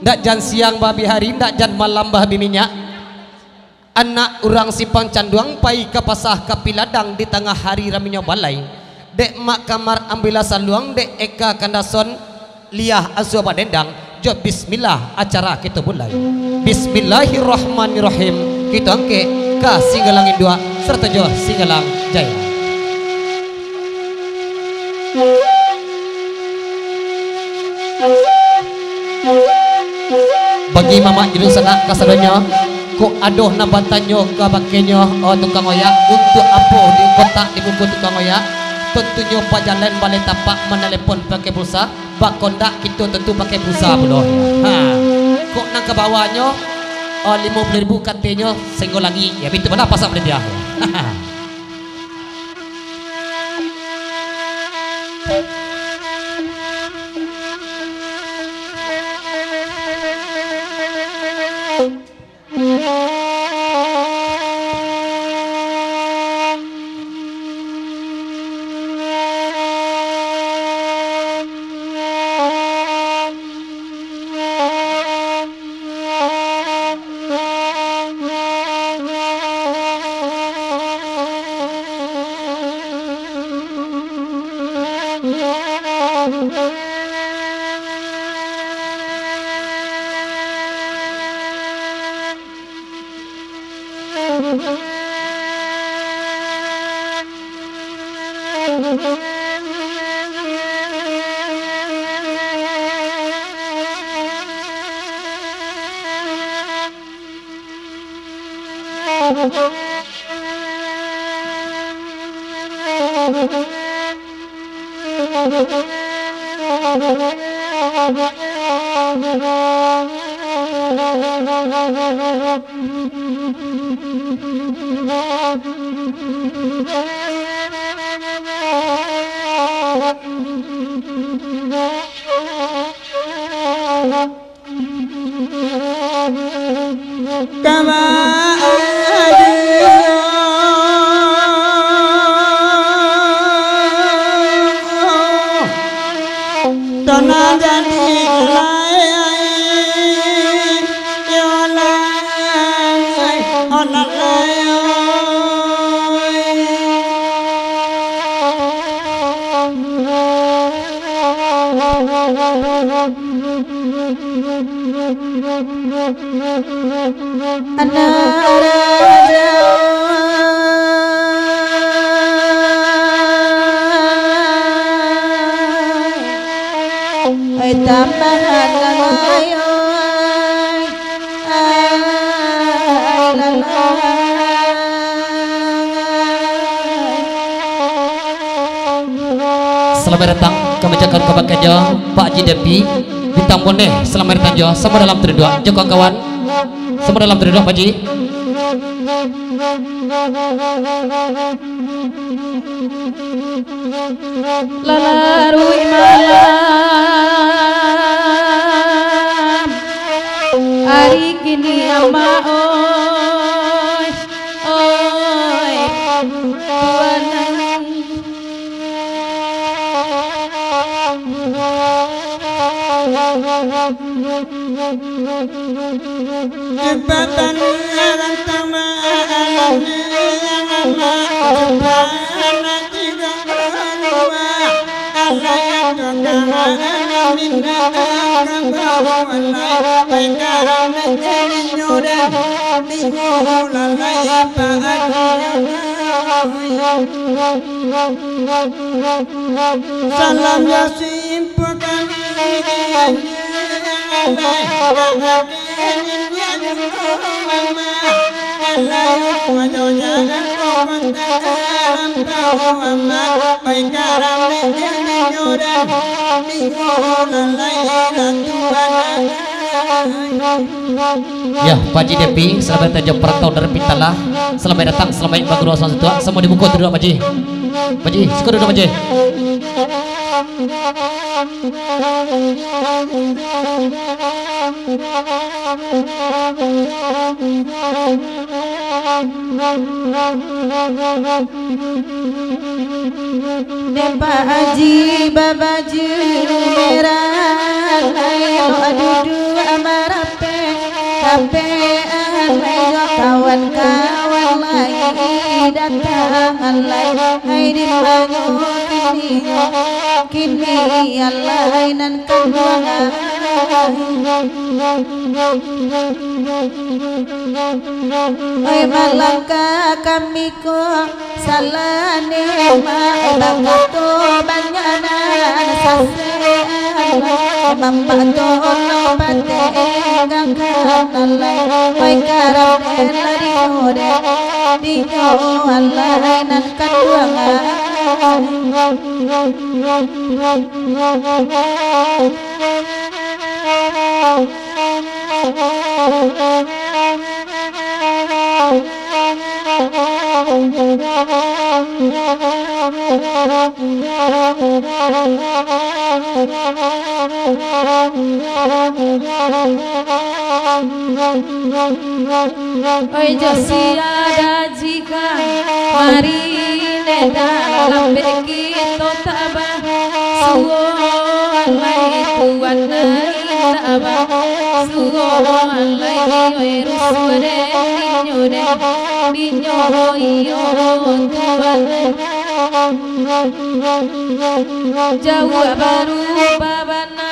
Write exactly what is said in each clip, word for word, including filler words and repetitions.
Ndak jan siang bahabih hari, ndak jan malam bahabih minyak. Anak urang Simpang Canduang pai ka pasa ka Piladang di tangah hari raminyo balai. Dek Mak Kamar ambilah saluang, dek Eka Kandason liah asua badendang, jo bismillah acara kito mulai. Bismillahirrahmanirrahim, kito angkek ka Singgalang Induak sarato jo Singgalang Jaya. Bagi mamak jo dunsanak kasadonyo, kok ado nan batanyo ka bakeh nyo, oh, tukang oyak, untuak apo di kotak di muko tukang oyak? Tantunyo pajalan baleh tapak manalepon pakai pulsa, bakondak kito tantu pakai pulsa pulo. Ha, kok nan ka bawanyo, oh, limo puluah ribu katenyo, sainggo langik, yo, bitu bana pasak baleh dia. Anak raja, ai tambah anak ayo, ai lalang. Salamaik datang ka majakan ka bakeh jo Pak Haji Depi, Bintang Boneh, salamaik datang jo, samo dalam taduduak jo kawan-kawan, samo dalam taduduak, Pak Haji. Lalaruih malam, ari kini amak oi, oi, tuan. Jabatan rantang maalam, jabatan tigo kalua, alai tukang minang kabau, alai paikara manjadi nyudah, minggu lalai paadilan. Salam Yasin. Yah, Pak Haji Depi, salamaik datang jo parantau dari Pitalah. Salamaik datang, salamaik baguru, salamaik satuak. Samo di muko tu duduak, Pak Haji. Pak Haji, siko duduak, Pak Haji. Dek Pak Haji babaju merah, lain duduak ama- Sampai alai jo kawan-kawan lai datang alai, hai di ma nyo kini, kini alai nan kanduang ai. Oi, malangkah kami ko, salah ni mak, bakato banyak nan sasek, mamak tolong patengangkan alai, oi, karap den lah dinyo den, dinyo alai nan kanduang ai. Oi, jo sia daji ka, mari neda lambek kito tabah. Suo alai tuan nai tabah. Suo alai, oi, rusuah den dinyo den, dinyo iyo tuan nai. Jauah baru babana,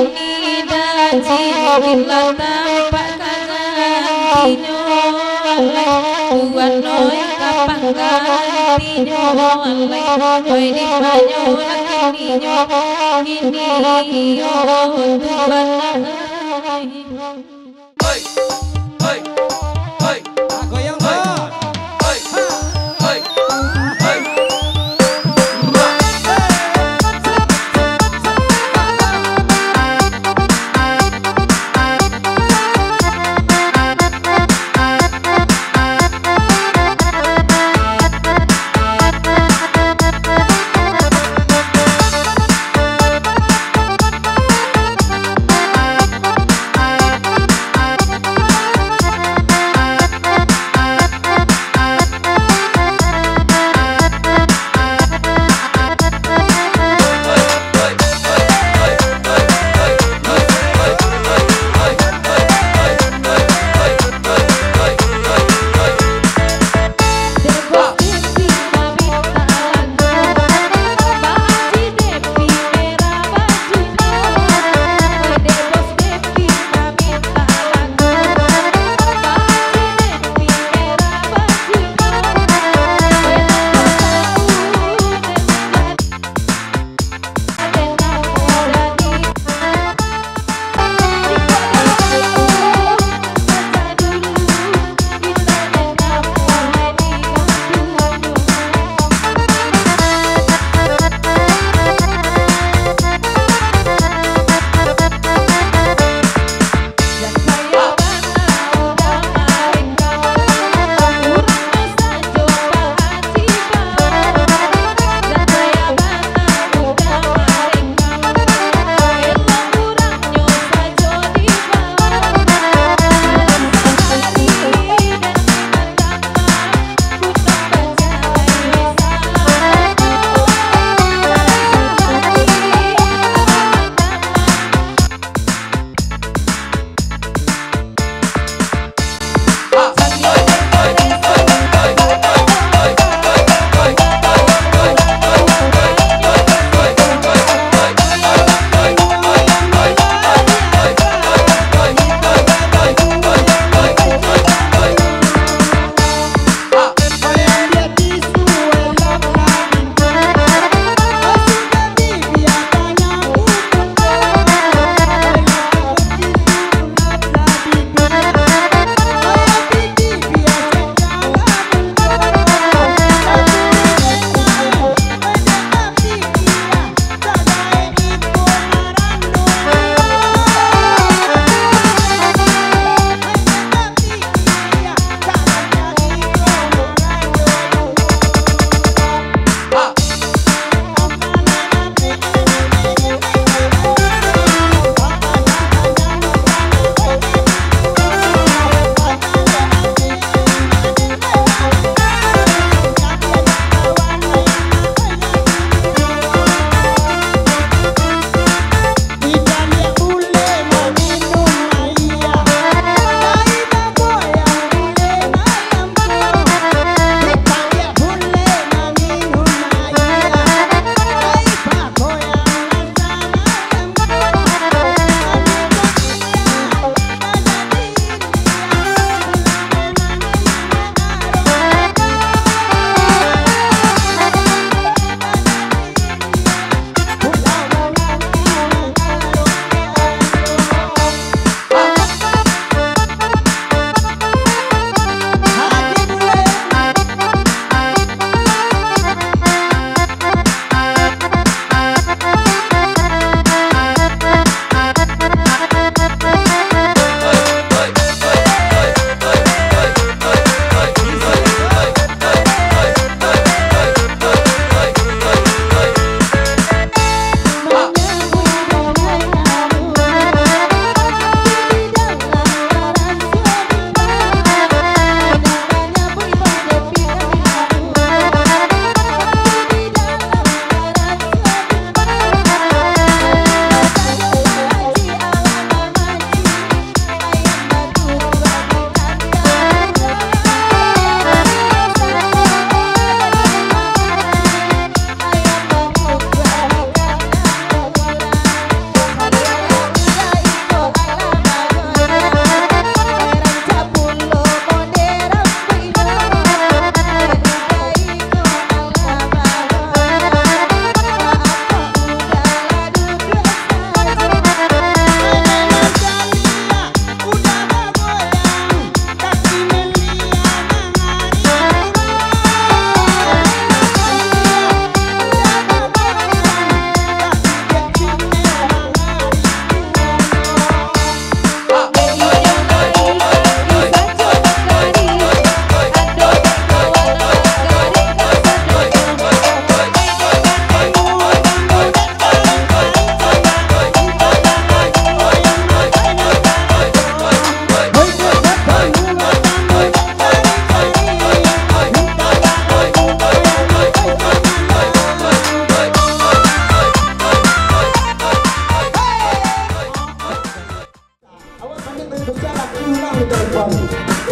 ini daji bila tampak kanan dinyo alai. Tuan oi, kapang gantinyo alai. Oi, di ma nyo lah kininyo, kini iyo tuan alai. Hoi, hoi, hoi. Ah, goyang, hoi, bro. Hoi, hoi, hoi.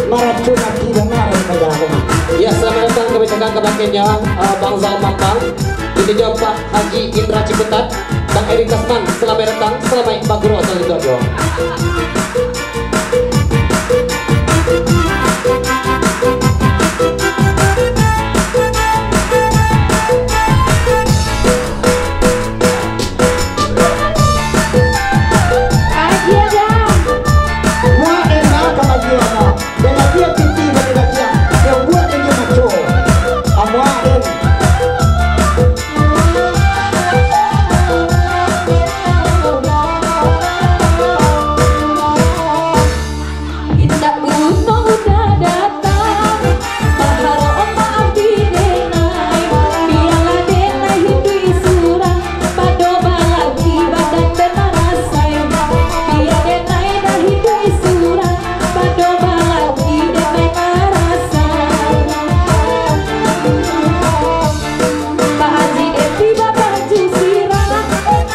Maracun ati bana, kata aku. Ya, salamaik datang kami ucapkan kabakeh nyo, eh, Bang Zal Mampang. Kito jo Pak Haji Indra Ciputat, Bang Eri Kasman, salamaik datang, salamaik bagurau salanjuiknyo. Agiah dah. Wah, enak kabagian, ah. Dia lagi yang piti, dia lagi yang, yang buat dia maco. Amuah, eh. Indak bunuh udah datang, baharap maaf di denai, bialah denai hiduik surang, pado balaki badan den marasai, bia denai dah hiduik surang, pado balaki denai marasai. Pak Haji Eti babaju sirah,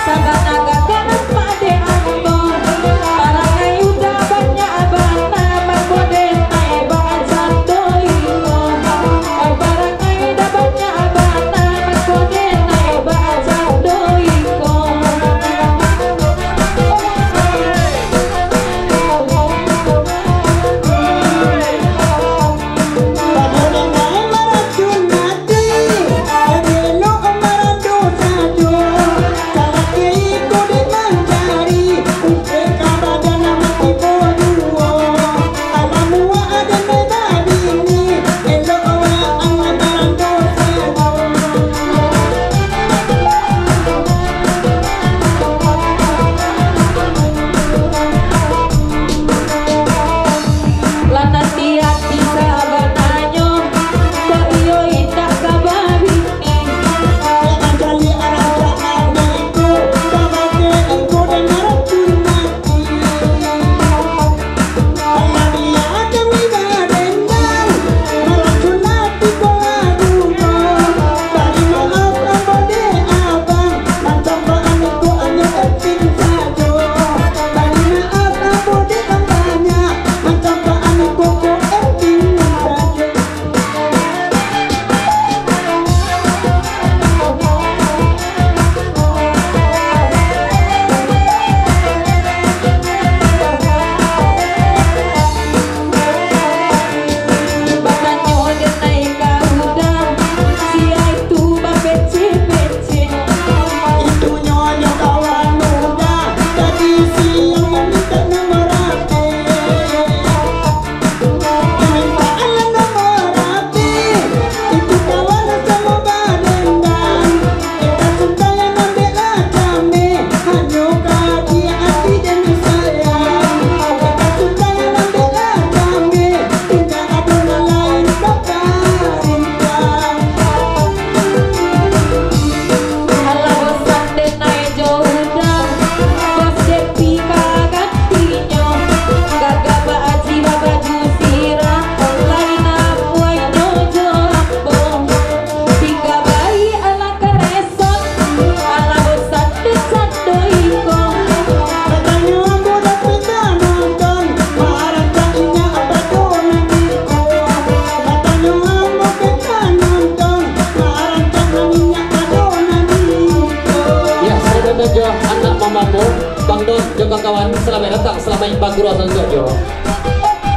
sabana gagah nampak dek ambo. Parangai udah banyak bana, mangko denai baaja doh iko. Parangai udah banyak bana, mangko denai baaja doh iko. Lah nanti ati sabananyo, kok iyo indak ka babini. Batanyo denai ka uda, sia itu bapeceh-peceh. Itunyo nyo kawan muda, gadih siang mintak nomor H P. Mintak nomor H P, itu kawan samo badendam. Eka Sutan nan ambiak lah kami, hanyo ka di ati den sayang. Eka Sutan nan ambiak lah kami, indak ado nan lain ka parintah. Alah bosan denai jo uda, bos Depi ka gantinyo. Gagah Pak Haji babaju sirah, lain amuahnyo jo ambo. Tingga baiak alah kareson, alah bosan den cando iko. Batanyo ambo dapek ka nonton, marancak inyo apo tu nan iko. Batanyo ambo ka nonton, marancak inyo apo tu nan iko. Ya, saudara jo anak mamamu, Bang Don jo kawan-kawan, salamaik datang, salamaik bagurau salanjuiknyo.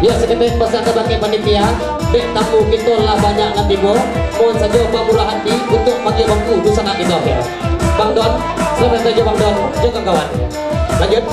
Ya, saketek pasan kabakeh panitia, dek tamu kito lah banyak nan tibo, mohon sajo bamurah ati untuak bagian bangku dunsanak kito, ya. Bang Don, salamaik datang jo Bang Don jo kawan-kawan. Lanjut.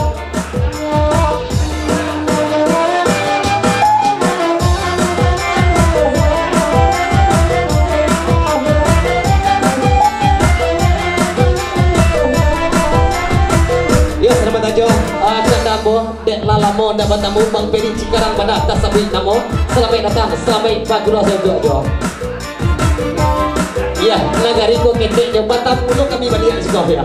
Yo, salamaik datang jo, ah, tanda ambo, dek lah lamo ndak batamu, Bang Peri Cikarang bana tasabuik namo. Salamaik datang, salamaik bagurau salanjuiknyo. Iya, nagari ko ketek jo, batamu lo kami baliak siko, ya.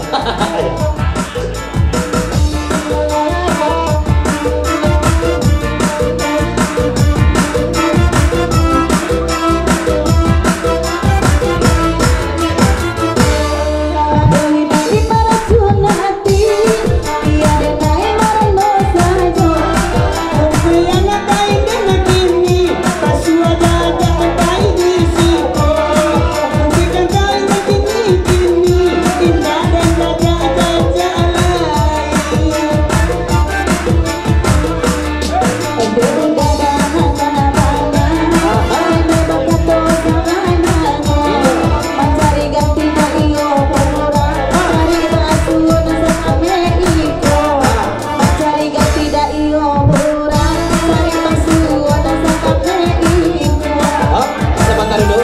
Hah? Sabanta dulu.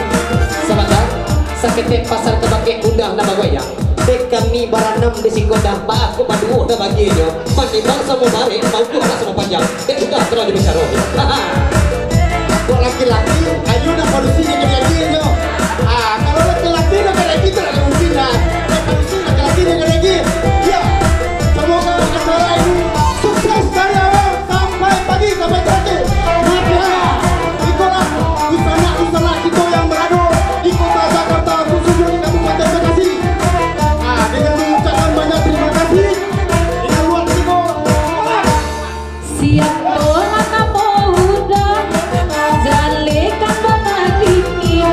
Sabanta. Saketek pasal ka bakeh udah lah bagoyang. Dek kami baranam di siko dah, baa kok baduo dah bagianyo. Manimbang samo barek, maukuah lah samo panjang. Dek udah talalu bicaro. Kok laki-laki, ayo nak padusi jo laki-laki nyo. Ah, kalau laki-laki nak laki-laki tu nak mungkin lah. Nak padusi laki-laki jo laki-laki. Ya. Semoga acara ini sukses dari awal sampai pagi sampai terakhir. Matilah. Ikolah, di sana, di sana kita yang berada di kota Jakarta, khususnya di Kabupaten Bekasi. Ah, dengan mengucapkan banyak terima kasih. Dengan luar biasa. Siapo namo udah, jalekan bana kini.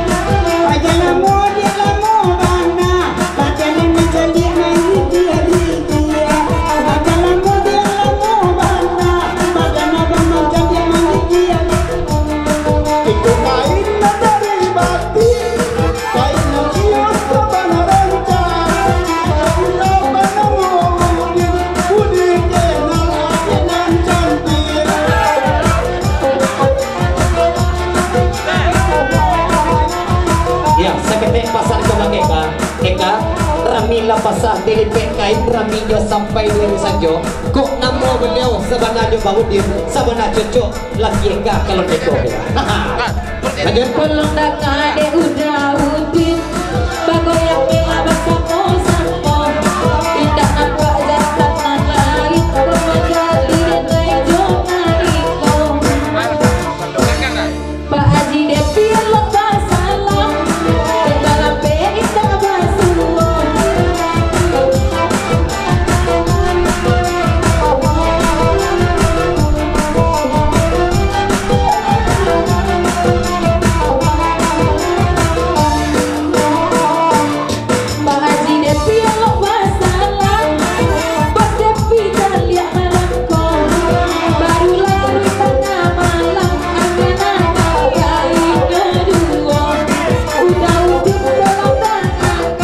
Aja lamo, dia lamo bana, badan nan cantik main dia. Aja lamo, dia lamo bana, badan abang nan cantik main dia. Itu kain nan dari batik. Ya, saketek pasal ka bakeh ka. Eka, rami lah pasal dilipek kain raminyo sampai duo hari sajo. Kok namo baliau sabana jo Baudin, sabana cocok. Laki Eka kalau neko. Lanjut. Pulang danga dek udah Udin, bagoyang kela basamo-samo. Indak nampak jantan nan lain, kok manjadi denai jo nariko. Pak Haji Depi elok basalam, dek balape indak basuo. Pak Haji Depi elok basalam, pas Depi taliak malam ko, barulah tangah malam, angin angin kainyo duo, udah Udin dalam tangan.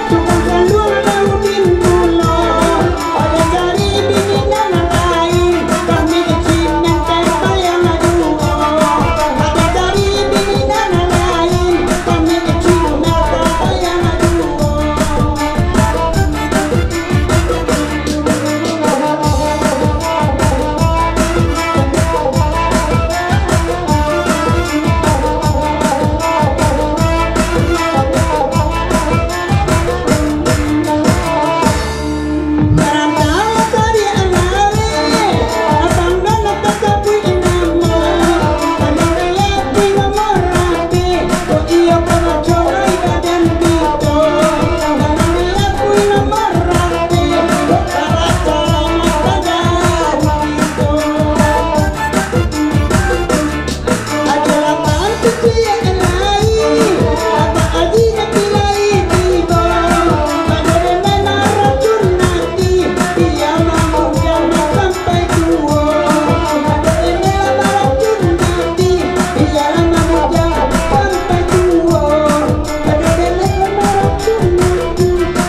Tukang salua Baudin pulo, ado cari bini nan lain, kami kecil nan sayang duo. Ado cari bini nan lain, kami kecil nan sayang duo.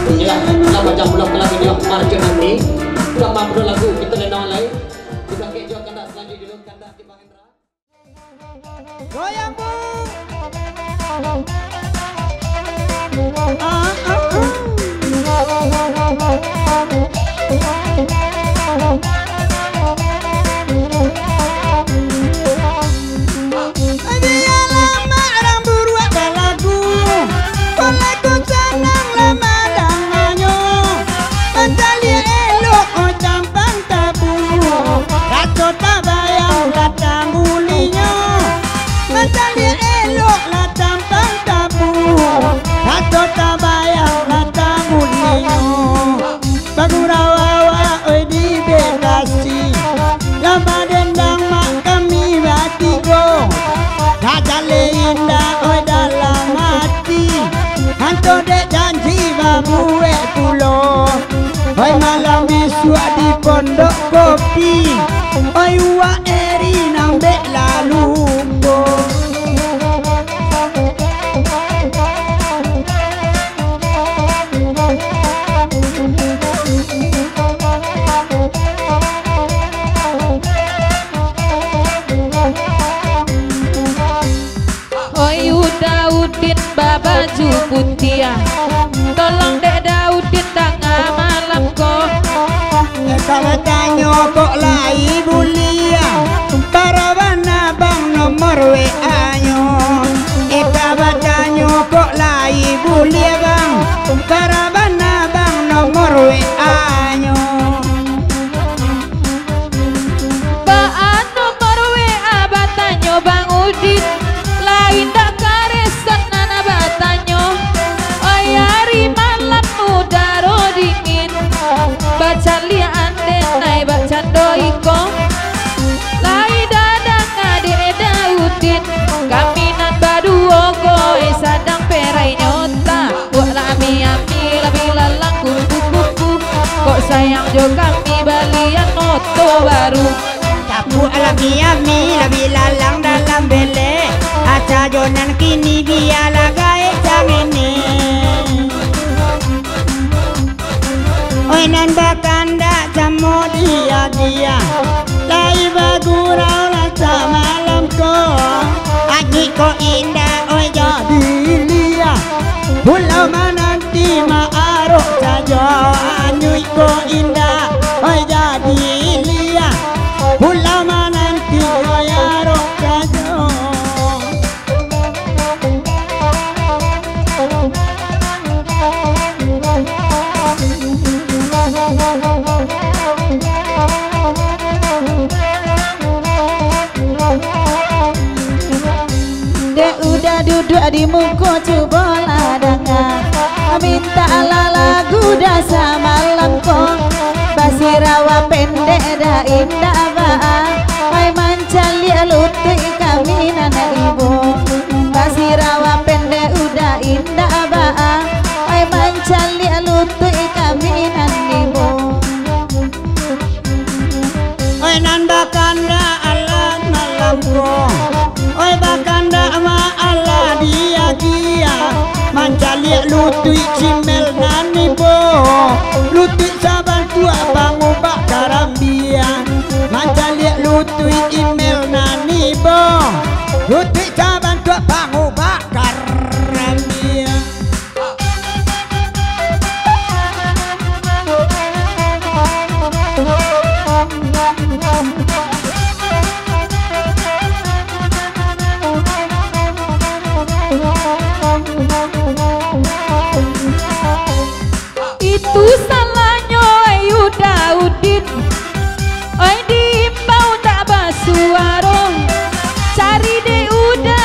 Iyolah, lah panjang pulo ka lagu nyo, maracun hati. Ka mampu lagu, kito lenong lai. Di bangkek jo kandak salanjuik dulu, kandak di Bang Indra. Goyang, Bu. Ah, ah, ah. Bialah mak rang buruak balagu, kok lagu sanang lah mandanganyo. Mancaliak elok, oi, tampang tabu, raso tabayang datang bulinyo. Mancaliak elok lah tampang tabu, raso tabayang datang bulinyo. Bagurau awak, oi, Dek janji babuek pulo. Oi, malam isuak di Pondok Kopi. Oi, uwak Eri nambek lalu ko. Oi, Uda Udin babaju putiah, tolong dek Daudin danga malam ko. Eka batanyo kok lai buliah, bara bana bang nomor W A-nyo. Eka batanyo kok lai buliah bang, bara bana bang nomor W A-nyo. Baa nomor W A batanyo Bang Udin, lai ndak kareh sanan batanyo. Oi, ari malam udaro dingin, bacaliak andai nai bakcando iko. Lai dadanga dek Daudin, kami nan baduo ko, eh, sadang perai nyota. Buek lah ami-ami, lah bilalang kupu-kupu. Kok sayang jo kami balian moto baru. Cabuak lah ami-ami, lah bilalang dalam belek. Aca jo nan kini bialah gaek cangini. Oi, nan bakandak samo dia-dia, lai bagurau lah samalam ko. Anyuik ko indak, oi, jadi liah. Pulau mananti ma-arok sajo. Anyuik ko indak, oi, jadi liah. Pulau mananti, oi, arok sajo. Dek Uda duduak di muko, cubolah danga. Mintak lah lagu dah samalam ko. Basirawa pendek dah indak baa. Ai mancaliak lutuik kami nan ibo. Basirawa pendek Uda indak baa. Ai mancaliak lutuik kami nan ibo. Oi, nan bakandak alah malam ko. Oi, bakandak ma alah dia-dia. Mancaliak lutuik cimel nan ibo. Lutuik sabantuak pangubak karambia. Mancaliak lutuik imel nan ibo. Lutuik sabantuak pangubak karambia. Itu salahnyo, ai Uda Udin. Oi, diimbau ndak basuaro. Cari dek Uda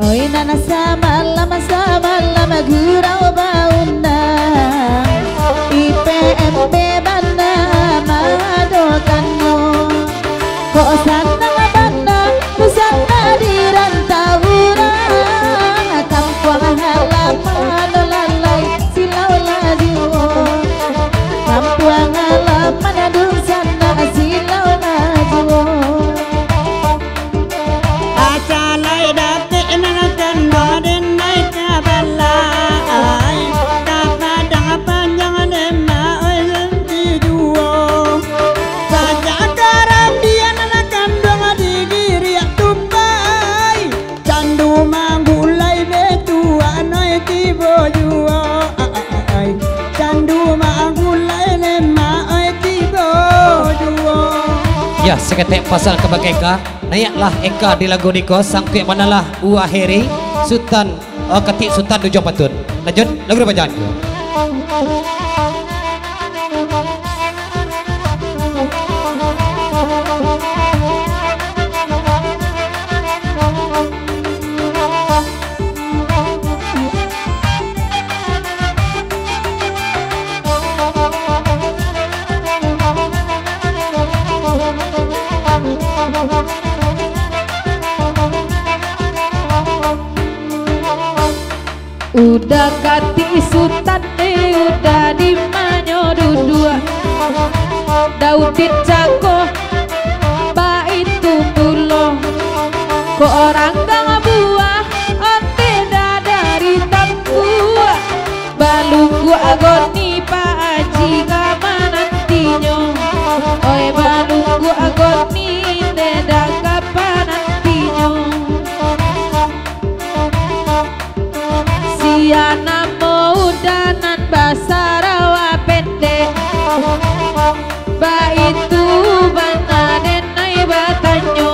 Oi nan samalam-samalam gurau baundang, I P M P bana madokanyo. Kok sanang bana, tu sanang di rantau urang. Kampuang halaman lalai silau lah juo. Kampuang halaman dunsanak silau lah juo. Asa lai dapek nan kanduang den naiak ka balai, ka Padang Panjang den ma oi ganti juo. Sajak karambian nan kanduang digiriak tupai, candu manggulai betuak noi tibo juo. Ai, candu manggulai den ma oi tibo juo. Ya, saketek pasan ka bakeka. Naiaklah eka di lagu niko, sangkuik manalah uah Heri, Sutan, eh, Katik Sutan Dujuang Patun. Lanjut, lagu duo bajaan. Udah Katik Sutan deh, udah di manyo duduak. Daudin cako, baitu pulo. Kok ranggang buah, onte dah dari tampuak. Balungguak goni Pak Aji ka manantinyo. Oi, balungguak goni nde dah ka panantinyo. Sia namo udah nan basarawa pendek. Baitu bana den ai batanyo.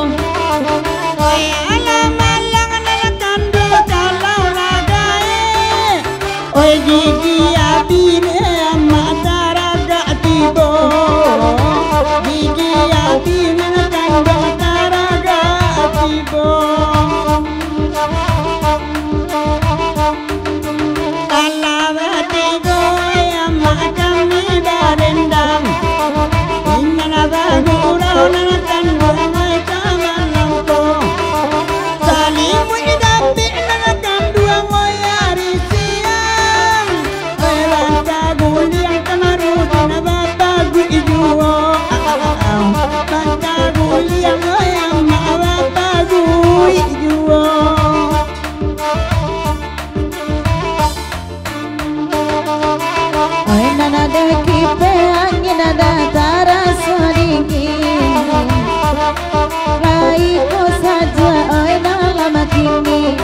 Oi, alah malang nan kanduang kalau lah gaek. Oi, gigi abih ne amak taragak tibo. Gigi abih nan kanduang taragak tibo. Alah batigo, amak kami barendang. Ingan bagurau nan kanduang ai ka malangko. Salimuik dapek nan kanduang ai ari siang. Ai banta guliang kamarusin bapaguik juo. Banta guliang ai amak bapaguik juo. Oi, nan ado kipe angin, nan ado taraso dingin. Lai ko sajo, oi, nan lamo kini.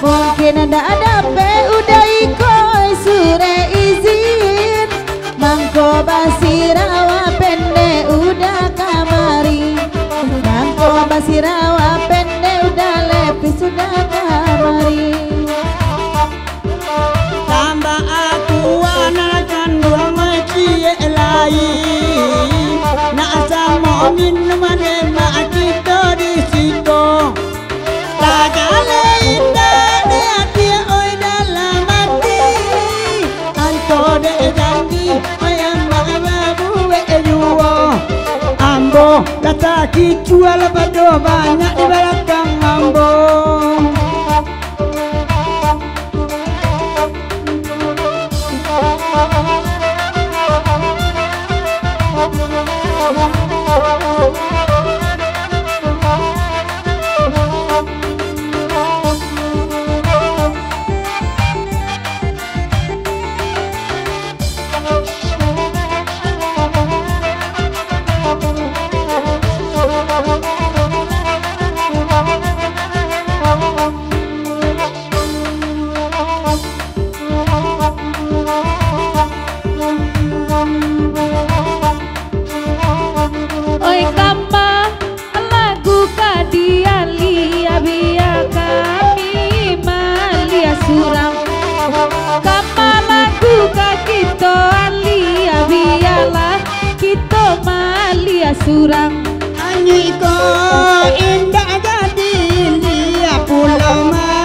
Mungkin ndak dapek udah iko, oi, surek izin. Mangko basirawa pendek udah kamari. Mangko basirawa pendek udah lepis udah kamari. Tambah akuan kanduang ciek lai. Nak samo minum dek mak kito di siko. Tagaleh indak dek ati, oi, dalam ati. Anto dek janji, oi, amak babuek juo. Ambo lah takicuah lah pado banyak di balakang ambo. Oi, kama lagu ka dialia, bia kami malia surang. Kama lagu ka kito alia, bialah kito malia surang. Anyuik ko indak jadi lia pulo ma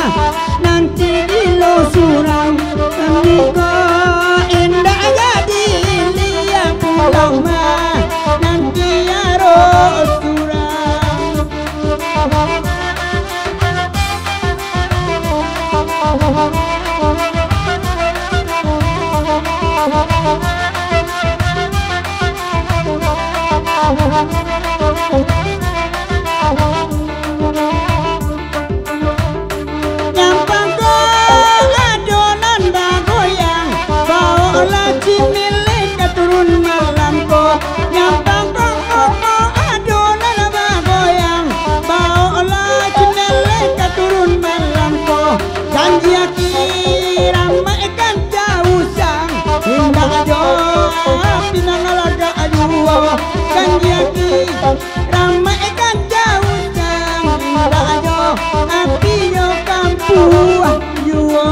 Buah juo.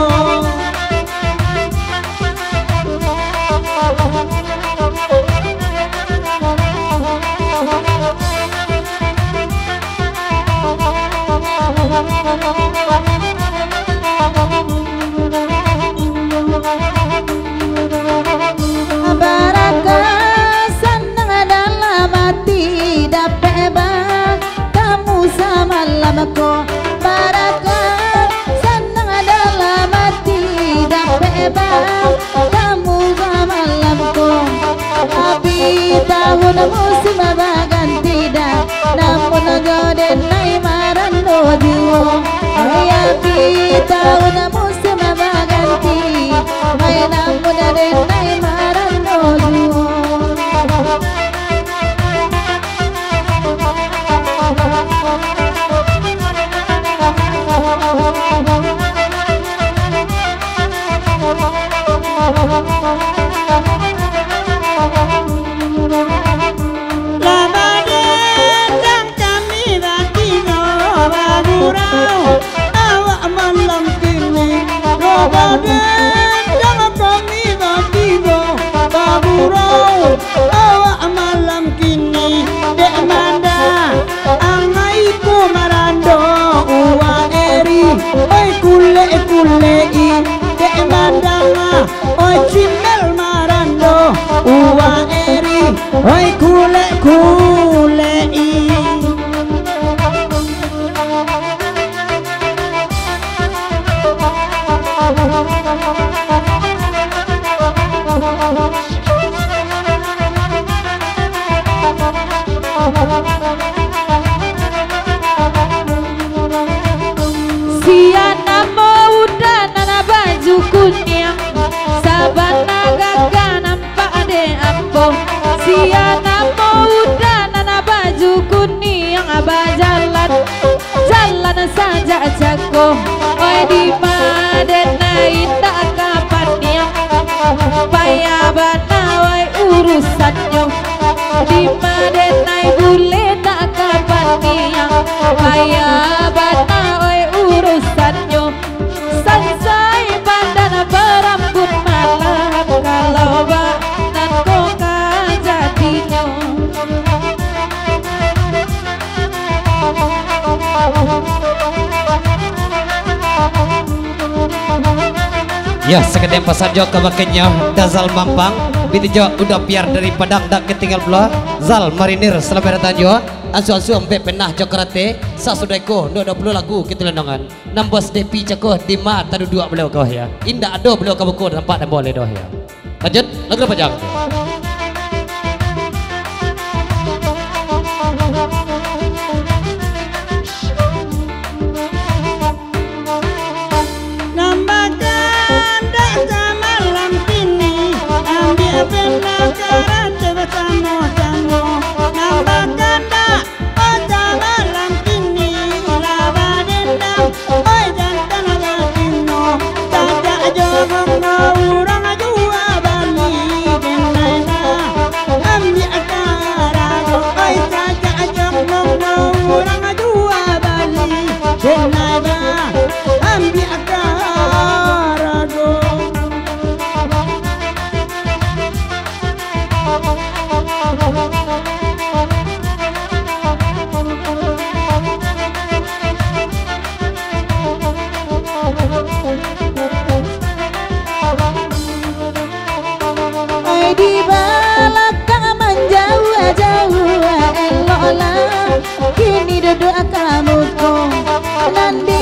Barakah sanang dalam ati, dapek ba- tamu samalam ko. Barakah sanang dalam ati, dapek ba- tamu samalam ko. Abih tahun musim baganti dah, namun jo denai marando juo. Abih tahun musim baganti, ai namun denai marando juo. Lah badendang kami batigo bagurau, awak malam kini. Lah badendang kami batigo bagurau, awak malam kini. Dek manda angai ko marando, uwa eri, oi kulek-kulek i. Dek manda Oi cimel marando, uwa eri, oi kulek-kulek i. Sia namo Uda nan baju kuniang, sabana gagah nampak dek ambo. Sia namo Uda nan baju kuniang, bajalan, jalan sajak cako. Oi, dima den indak ka paniang, payah bana oi urusannyo. Dima den bulek nak ka paniang, payah bana oi urusannyo. Sansai badan barambut malam, kalau ba nan ko ka jadinyo. Yo, saketek pasan jo ka bakeh nyo, Dazal Mampang, binti jo Uda Piar dari Padang, dak katinggalan pulo, Zal Marinir, salamaik datang juo, ansuang-ansuang bek penah jo karate, sasudah iko, ndak ado pulo lagu kito lendongan, nambos Depi Cako, dima taduduak baliau ko, yo, indak ado baliau ka buko tampak nambos lai doh, yo. Lanjut, lagu Lapajang. Nan bakandak samalam kini, ambiak benang karate basamo-samo. Nan bakandak Oi, samalam kini lah badendang, oi, jantan batino. Sajak jongok no urang jua bali, denai dah ambiak karago. Oi, sajak jongok no urang jua bali, denai dah ambiak karago. Ai, di balakang manjauah-jauah, eloklah kini duduak ka muko. Nan di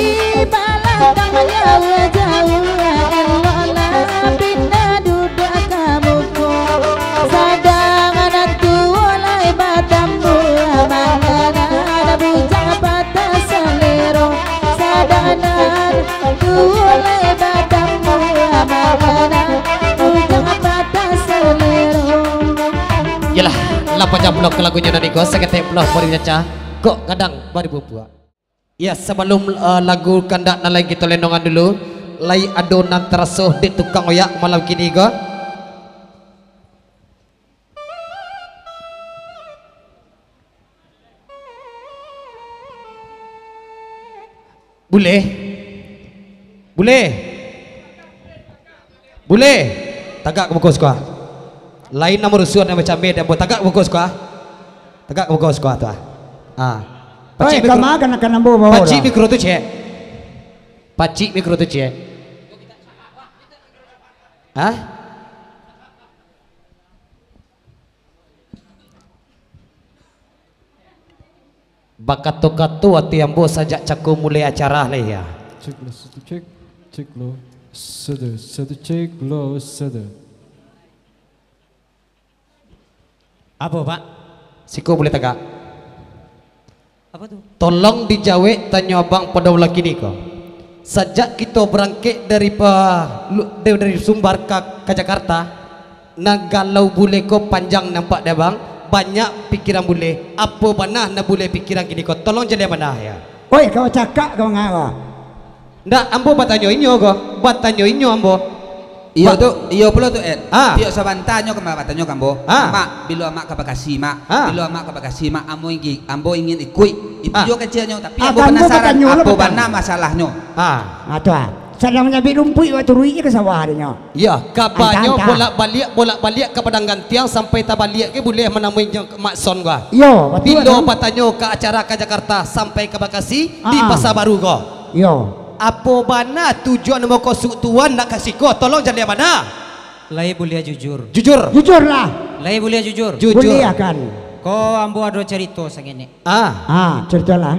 balakang manjauah-jauah, eloklah pindah duduak ka muko. Sadang nan tuo lai batambuah, mangana bujang patah salero. Sadang nan tuo lai batambuah, mangana bujang patah salero. Yolah, lah panjang pulo ka lagunyo nan iko, saketek pulo mari caca, kok gadang baribu buah. Ya, sabalum, eh, lagu kandak nan lai kito lendongan dulu, lai ado nan taraso dek tukang oyak malam kini ko? Buleh? Buleh. Buleh. Tagak ka muko siko. Lain nan marusuah, nan macameh, nan buek, tagak ka muko siko. Tagak ka muko siko tu. Ah. Pacik mikro. Pacik mikro tu, cek. Pacik mikro tu, cek. Hah? Bakato-kato ati ambo sajak cako mulai acara lai, ya. Cek lah, satu cek, cek lo, satu, satu cek lo, satu. Apo, Pak? Siko buleh tagak. Apo tu? Tolong dijawek tanyo abang pado wakatu kini ko. Sajak kito barangkek dari pa-, lu-, dari, dari Sumbar ka, ka Jakarta, nan galau buleh ko panjang nampak dek abang, banyak pikiran buleh. Apo bana nan buleh pikiran kini ko? Tolong jalehan bana, ya. Oi, kau cakak kau nganga. Ndak, ambo batanyo inyo ko, batanyo inyo ambo. Iyo tu, iyo pulo tu, Ed. Ah. Tiok sabanta nyo ka batanyo ka ambo. Ah. Mak, bilo amak ka Bakasi, Mak? Ah. Bilo amak ka Bakasi, Mak? Ambo ingin, ambo ingin ikuik. Itu Ah. juo keceknyo, tapi Ah, ambo kan ambo panasaran, batanyo lo apo batang. bana masalahnyo? Ah. Ah, tu ah. Sadang manyabik rumpuik, wak turuik je ka sawah adonyo. Iyo, kabanyo Antah, antah. bolak-baliak, bolak-baliak ka Padang Gantiang sampai tabaliak ge buleh manamui inyo Mak Son ko. Iyo, batua Bilo tu. batanyo ka acara ka Jakarta sampai ka Bakasi di Ah, ah. Pasa Baru ko. Iyo. Apo bana tujuan mukasuik tuan nak ka siko? Tolong jalehan bana. Lai buliah jujur. Jujur. Jujurlah. Lai buliah jujur. Jujur. Buliah kan. Ko ambo ado carito saketek. Ah. Ah, caritolah.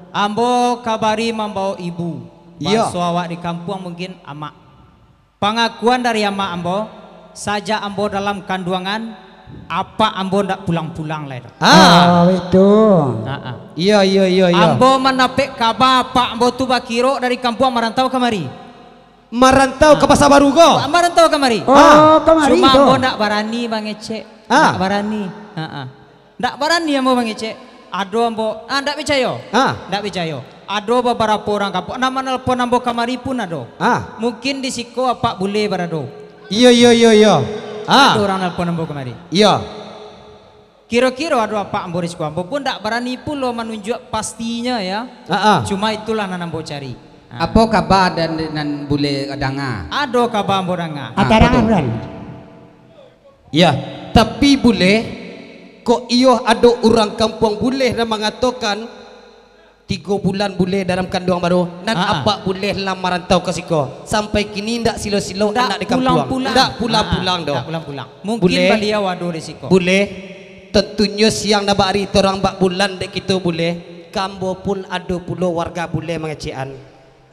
Ambo kabari mambaok ibu. Iyo. Baso awak di kampuang mungkin amak. Pangakuan dari amak ambo, sajak ambo dalam kanduangan, apak ambo ndak pulang-pulang lai doh. Ah. Oh, itu. Ha, ha. Iyo, iyo, iyo, iyo. Ambo mandapek kaba apak ambo tu bakirok dari kampuang marantau kamari. Marantau ka Ah. Pasa Baru ko? Marantau kamari. Oh, Ah. kamari Cuma tu. ambo ndak barani mangecek. Ah. Ndak barani. Ha, ha. Ndak barani ambo mangecek. Ado ambo, ah, ndak picayo. Ah. Ndak picayo. Ado babarapo urang kampuang, nan manelpon ambo kamari pun ado. Ah. Mungkin di siko apak buleh barado. Iyo, iyo, iyo, iyo. Ah. Ado urang nelpon ambo kamari. Iyo. Kiro-kiro ado apak ambo di siko, ambo pun ndak barani pulo manunjuak pastinyo, ya. Ah, ah. Cuma itulah nan ambo cari. Ah. Apo kaba dan, nan buleh danga? Ado kaba ambo danga. Ah, Atarang apo tu? Kan? Ya, tapi buleh, kok iyo ado urang kampuang buleh nan mangatokan, tigo bulan buleh dalam kanduang baru, nan Ah, ah. apak buleh lah marantau ka siko. Sampai kini ndak silo-silo Ndak anak di kampuang. pulang-pulang. Ndak pulang-pulang Ah, doh. ndak pulang-pulang. Mungkin Buleh. baliau ado di siko. Buleh. Tentunyo siang nan bak ari, torang bak bulan dek kito buleh. Kambo pun ado pulo warga buleh mangecekan.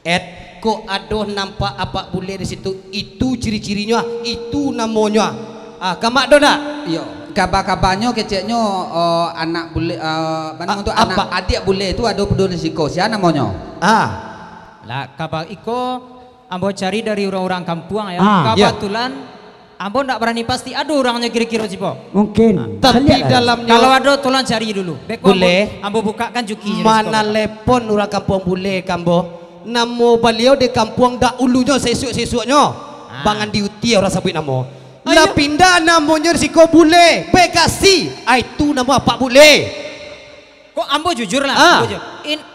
Et, kok ado nampak apak buleh di situ, itu ciri-cirinyo, ah, itu namonyo, ah. Ah, kamak do ndak? Iyo, kaba-kabanyo keceknyo, eh, anak buleh, eh, mano A-, tu, anak apak. adiak buleh tu ado pulo di siko, sia namonyo? Ah. Lah, kaba iko ambo cari dari urang-urang kampuang, ya. Ah. Ya. Kabatulan, Ambo ndak barani pasti ado urangnyo kiro-kiro sipo. Mungkin. Ah. Tapi Caliak lah. dalamnyo Kalau ado, tolong cari dulu. Beko ambo, Buleh. ambo bukakan jukinyo di siko. Manalepon urang kampuang buleh ka ambo. Namo baliau di kampuang dak ulunyo sesuak-sesuaknyo. Ah. Bangan diuti urang sabuik namo. Ayo. Lah pindah namonyo di siko buleh. Bekasi. Ah, itu namo apak buleh. Kok ambo jujur lah, Ah. jujur. In-,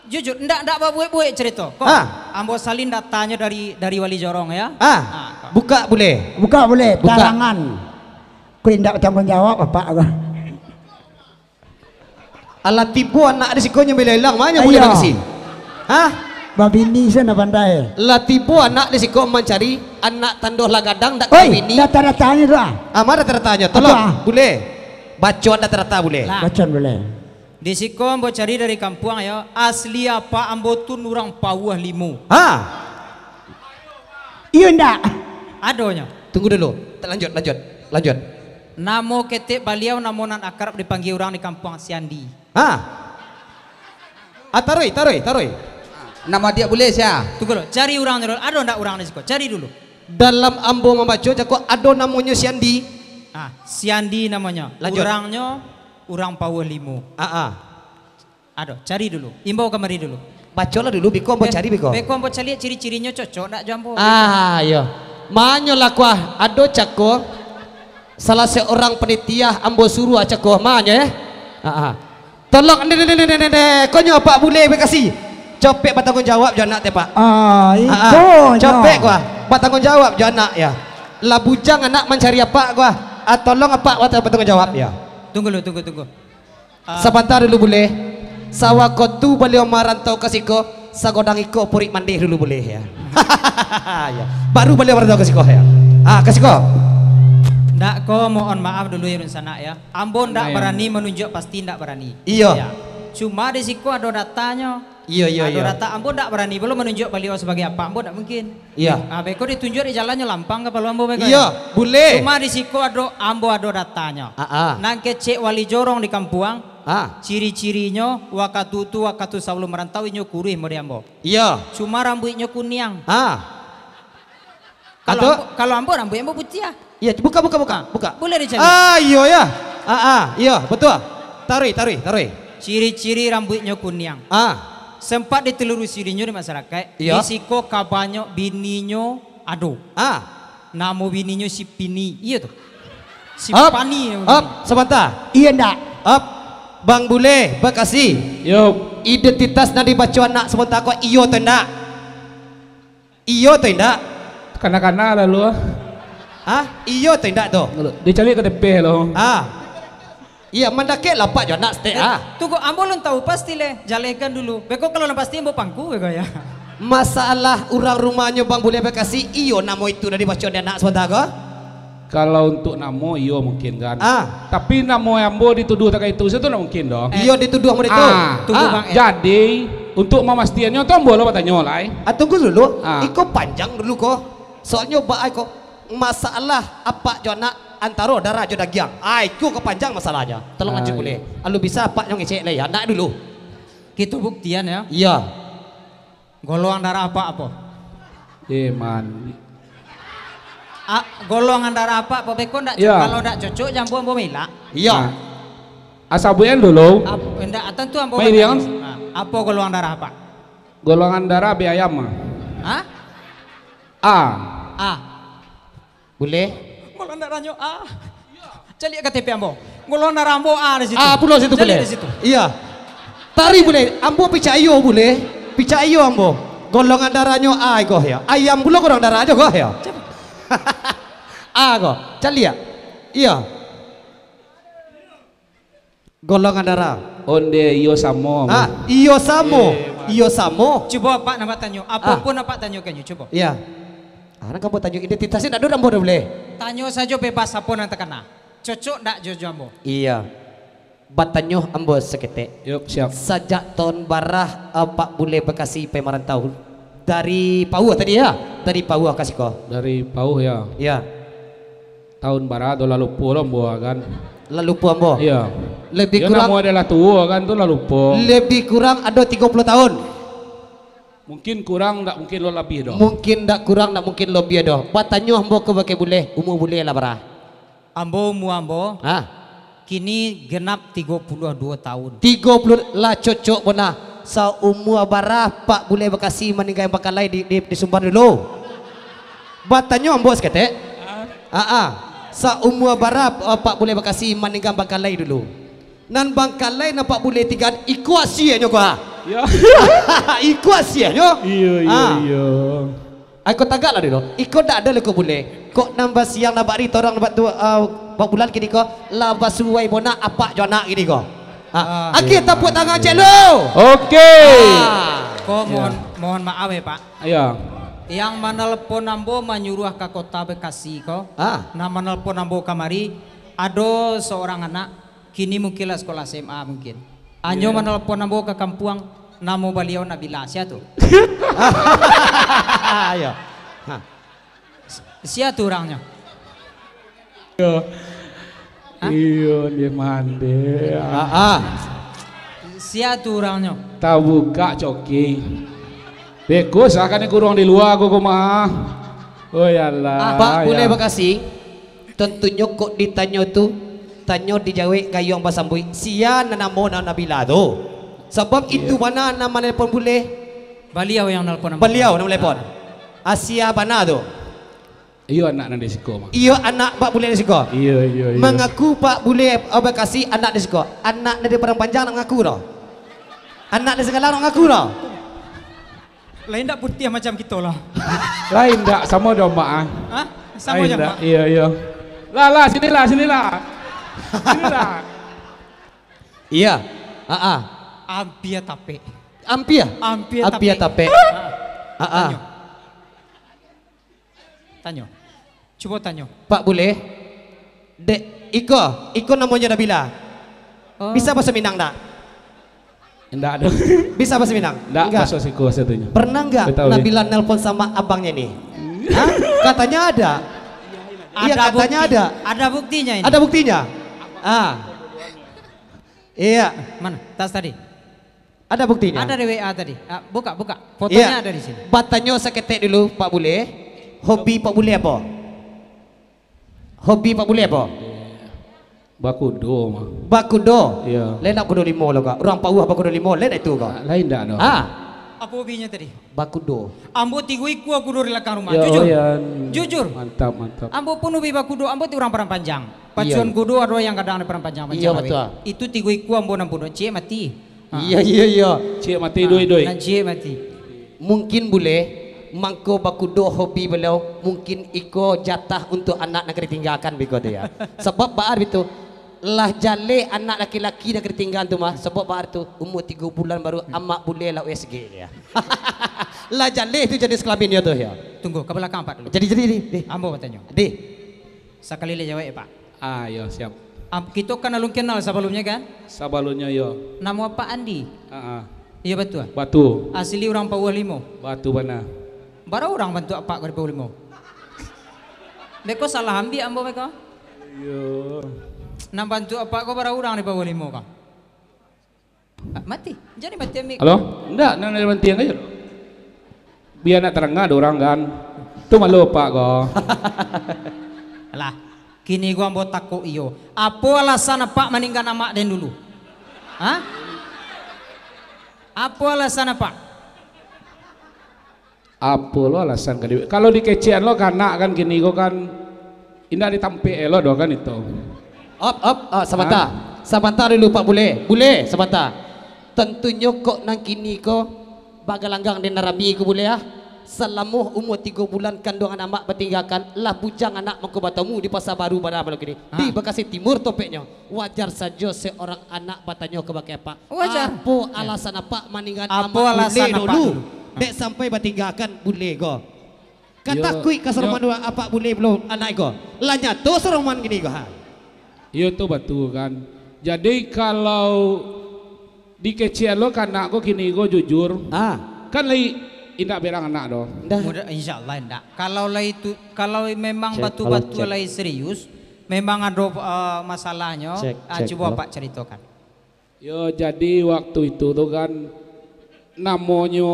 jujur, ndak, ndak babuek-buek carito. Kok Ah. ambo salin datanyo dari, dari Wali Jorong, ya. Ah. Ah, kok. Buka buleh. Buka buleh, Buka. talangan. Kok indak batangguang jawab, Bapak, ko. Alah tibo anak di siko nyo bila ilang, ma nyo buleh Ayo. mangisi? Hah? Babini se ndak pandai. Lah tibo anak di siko mancari, anak tando lah gadang, ndak Oi, kabini. data-datanyo tu, ah. Ah, ma data-datanyo? Tolong, Apa, ah? buleh. Bacoan data-data buleh. Lah. Bacoan buleh. Di siko ambo cari dari kampuang, yo, asli apak ambo tu urang Pauah Limo. Ha. Iyo ndak? Adonyo. Tunggu dulu. Lanjut, lanjut, lanjut. Namo ketek baliau, namo nan akrab dipanggia urang di kampuang, Siandi. Ha. Ah, taruih, taruih, taruih. Namo adiak buleh sia? Tunggu dulu, cari urangnyo dulu. Ado ndak urang di siko? Cari dulu. Dalam ambo mambaco, cako ado namonyo Siandi. Ah, Siandi namonyo. Lanjut. Urangnyo urang Pauah Limo. Ah, ah. Ado, cari dulu. Imbau kamari dulu. Bacolah dulu, biko ambo Be-, cari, biko. Beko ambo caliak ciri-cirinyo cocok ndak jo ambo. Ah, iyo. Ma nyo lah kuah, ado cako salah seorang panitia ambo suruah cako, ma nyo, eh? Ah, ah. Tolong, nde, nde, nde, nde, nde, nde. Ko nyo apak buleh Bekasi. Capek batangguang jawab jo anak teh, Pak. Ah, Ah, ah. Capek gua. Batangguang jawab jo anak ya. Lah bujang anak mancari apak gua. Ah, tolong apak gua batangguang jawab ya. Tunggu dulu, tunggu, tunggu. Ah. Sabanta dulu buleh. Sawako tu baliau marantau ka siko, sagodang iko purik mandeh dulu buleh ya. Ya. Baru baliau marantau ka siko ya. Ah, ka siko. Ndak ko, mohon maaf dulu ya, Run Sanak ya. Ambo ndak barani manunjuak pasti ndak barani. Iyo. Ya. Cuma di siko ado datanyo. Iyo, iyo, Ado iyo. data, ambo ndak barani pulo manunjuak baliau sabagai apak, ambo ndak mungkin. Iyo. Ah, beko ditunjuak di jalannyo lampang kapalo ambo beko, Iyo, ya? buleh. Cuma di siko ado, ambo ado datanyo. Ah, ah. Nan kecek wali jorong di kampuang, Ah. ciri-cirinyo wakatu tu, wakatu sabalum marantau inyo kuruih model ambo. Iyo. Cuma rambuiknyo kuniang. Ah. Kalau Ado? ambo, kalau ambo rambuik ambo putiah. Iya, buka, buka, buka, buka. Boleh dicari. Ah, iyo ya. Ah, ah, iyo, betul. Taruih, taruih, taruih. Ciri-ciri rambuiknyo kuniang. Ah. Sempat ditelusuri inyo di masyarakat, Iya. di siko kabanyo bininyo ado. Ah. Namo bininyo si Pini, iyo tu. Si Up, Pani namo up, bininyo. Sabanta. Iya ndak? Up. Bang Bule, Bekasi. Yo. Identitas nan dibaco anak sabanta ko iyo atau indak? Iyo atau indak? Kana-kana lalu, ah. Hah? Iyo atau indak tu? Dicari K T P lo. Ah. Iya, mandakek lapak jo anak setek, Eh, ah. Tunggu, ambo lun tahu pasti leh. Jalehkan dulu. Beko kalau lah pasti ambo pangku, beko ya. Masalah urang rumahnyo Bang Bule Bekasi, iyo namo itu dari baco di anak sabanta ko? Kalau untuk namo, iyo mungkin kan. Ah. Tapi namo ambo dituduh takah itu, itu ndak mungkin doh. Eh. Iyo dituduh ambo itu. Ah. Tunggu, Ah. Bang, eh. Jadi, untuk mamastiannyo tu ambo lo batanyo lai. Ah, tunggu dulu. Ah. Iko panjang dulu ko. Soalnyo ba ai ko masalah apak jo anak antaro darah jo dagiang. Ah, iko ka panjang masalahnyo. Tolong Ah, lanjut buleh. Iyo. Alu bisa apaknyo ngecek lai anak dulu. Kito buktian ya. Iya. Golongan darah apak apo? Eh, man. Ah, golongan darah apak apo beko ndak Iya. Kalau ndak cocok jambu ambo milak. Iya. Ah. Asabuikan dulu. Ap-, ndak, tantu ambo Mai, Rian. batanyo. Ah, apo golongan darah apak? Golongan darah B ayam, ah. Hah? A. A. Buleh? Golongan darahnyo A. Caliak K T P ambo. Golongan darah ambo A di situ. A pulo situ Caliak buleh. di situ. Iya. Tari buleh. Ambo picayo buleh. Picayo ambo. Golongan darahnyo A ko ya. Ayam pulo golongan darah ajo ko ya. A ko. Caliak. Iya. Golongan darah. Onde iyo samo. Ah, iyo samo. Eh, iyo samo. Cubo apak nak batanyo, apo Ah. pun apak tanyokan nyo, cubo. Iya. Ah, nan kamu tanyo identitasnyo ndak ado ambo dah buleh. Tanyo sajo bebas apo nan takana. Cocok ndak jo, jo ambo? Iya. Batanyo ambo saketek. Yup, siap. Sajak tahun bara apak buleh Bekasi pai marantau? Dari Pauh tadi ya? Dari Pauh ka siko. Dari Pauh ya. Iya. Tahun bara tu lah lupo lo ambo kan. Lah lupo ambo. Iya. Lebih Yo, kurang namo adalah tuo kan tu lah lupo. Lebih kurang ado tigo puluah tahun. Mungkin kurang, ndak mungkin lo labiah doh. Mungkin ndak kurang, ndak mungkin labiah doh. Batanyo ambo ka bakeh buleh, umua buleh lah bara? Ambo umua ambo. Ha. Kini genap tigo puluah duo tahun. Tigo puluah lah cocok bana. Saumua bara Pak Buleh Bekasi maningga Bangkalai di, di, di Sumbar dulu? Batanyo ambo saketek. Ah, ah. Saumua bara, ah, Pak Buleh Bekasi maningga Bangkalai dulu? Nan Bangkalai nan Pak Buleh tingga iko asianyo ko, ha? Yo. Iko asianyo? Iyo, iyo, Ah. iyo. Ai, ko tagak lah dulu. Iko dak ado lai ko buleh. Kok nan basiang nan bak ari torang nan bak tu, ah, bak bulan kini ko, lah basuai bona apak jo anak kini ko. Ha. Ah. Oke, tapuak tangan cek lu. Oke. Ah. Ko mohon, Ya. mohon maaf ya, Pak. Ya. Yang manelpon ambo manyuruah ka kota Bekasi ko, Ah. nan manelpon ambo kamari, ado seorang anak Kini mungkin lah sekolah S M A mungkin. Anyo Iya. manelpon ambo ka kampuang, namo baliau Nabila. Sia tu? Iyo. Ha. Sia tu urangnyo? Iyo. Hah? Iyo, dia mande. Ah, ah. Sia tu urangnyo? Tabuka coki. Beko sah kan kurang di lua ko, ko mah. Oh, yalah, Pak Buleh ya. Bekasi. Tantunyo kok ditanyo tu, tanyo dijawek gayuang basambuik, sia nan namo nan Nabila tu. Sabab Iya. itu bana nan manelpon buleh. Baliau yang nelpon. Baliau nan manelpon. Ah. Asia bana tu. Iyo anak nan di siko, Mak. Iyo anak Pak Buleh di siko. Iyo, iyo, iyo. Mangaku Pak Buleh, ah, Bekasi anak di siko. Anak dari Padang Panjang nak ngaku tu. Anak dari Singgalang nak ngaku tu. Lain dak putiah macam kito lah. Lain dak, samo jo Mak ah. Hah? Samo Lain jo dak, Mak. Iyo, iyo. Lah, lah, sinilah, sinilah. Sinilah. Iya. Ah, ah. Ampia tapek. Ampia? Ampia Ampia tapek. tapek. Ah. Ah, ah. Tanyo. Tanyo. Cubo tanyo. Pak Buleh, dek, iko, iko namonyo Nabila. Oh. Bisa bahaso Minang dak? Indak ado. Bisa bahaso Minang? Indak, Indak. Bahaso siko satunyo. Pernah nggak Nabila nelpon sama abangnyo ni? Hah? Katanya ada. Iya, Ada katanya bukti. ada. Ada buktinya ini. Ada buktinya? Ah. Iya. Mana? Tas tadi. Ada buktinya? Ada di W A tadi. Ah, buka, buka. Fotonya Iya. ada di sini. Batanyo saketek dulu, Pak Buleh. Hobi Pak Buleh apo? Hobi Pak Buleh apo? Bakudo mah. Bakudo? Iya. Lain dak kudo limo lo, Kak. Urang Pauah bakudo limo, lain itu, Kak. Ah, lain dak, no. Ah. Apo hobinyo tadi? Bakudo. Ambo tigo ikua kudo di lakang rumah. Ya, Jujur. oh, ya. Jujur. Mantap, mantap. Ambo pun hobi bakudo, ambo ti urang Padang Panjang. Pacuan Iya. kudo ado yang kadang di Padang Panjang, Iya, Panjang Laweh. betul. Itu tigo ikua ambo nan bunuah, ciek mati. Ha. Iya, iya, iya. Ciek mati, Ha, doi, doi. nan ciek mati. Mungkin buleh, mangko bakudo hobi baliau, mungkin iko jatah untuak anak nan ka ditinggakan biko tu ya. Sabab baa bitu, lah jaleh anak laki-laki nan ka ditinggakan tu mah, sabab baa tu, umua tigo bulan baru amak buleh lah U S G ya. Lah jaleh tu jenis kelaminnyo tu ya. Tunggu, ka balakang Apak dulu. Jadi, jadi, di, di. Ambo batanyo. Di. Sakali lai jawek, Pak. Ah, yo, siap. Am-, kito kan alun kenal sabalumnyo, kan? Sabalumnyo, yo. Namo Apak Andi? Ah, ah. Iyo, batua? Batua. Asli urang Pauah Limo? Batua bana. Bara urang bantuak Apak ko di Pauah Limo? Beko salah ambiak ambo beko? Iyo. Nan bantuak Apak ko bara urang di Pauah Limo ko? Ah, mati. Jadi mati ambiak. Halo? Ndak, nan dari bantiang aja. Biar nak terang ada orang kan. Tu malu Apak ko. Alah, kini ko ambo takok iyo. Apo alasan Apak maninggan amak den dulu? Hah? Apo alasan Apak? Apo lo alasan ka di-, kalau dikecekan lo kanak kan kini ko kan indak ditampek elok doh kan itu. Op, op, ah, sabanta. Hah? Sabanta dulu Pak Buleh. Buleh, sabanta. Tantunyo kok nan kini ko bagalanggang den nan rami ko buleh ah. Salamo umua tigo bulan kanduangan amak batinggakan, lah bujang anak mangko batamu di Pasa Baru bana malam kini. Ha. Di Bakasi Timur topeknyo. Wajar sajo seorang anak batanyo kabake apak, Wajar. "Apo Ya. alasan apak maninggan Apo amak alasan buleh apak dulu, dulu? Ha. dek sampai batinggakan buleh ko?" Kan Yo, takuik ka yo. saroman apak buleh pulo anak iko. Lah nyato saroman kini ko, ha. Iyo tu batua kan. Jadi kalau dikecekan lo kanak ko kini ko jujur, Ah. kan lai indak berang anak doh. Ndak. Mudah, insyaallah indak. Kalau lai tu, kalau memang Cek, batua-batua halo, cek. lai serius, memang ado, eh, masalahnyo, Cek, ah, cek, cubo halo. Apak caritokan. Yo, jadi waktu itu tu kan, namonyo,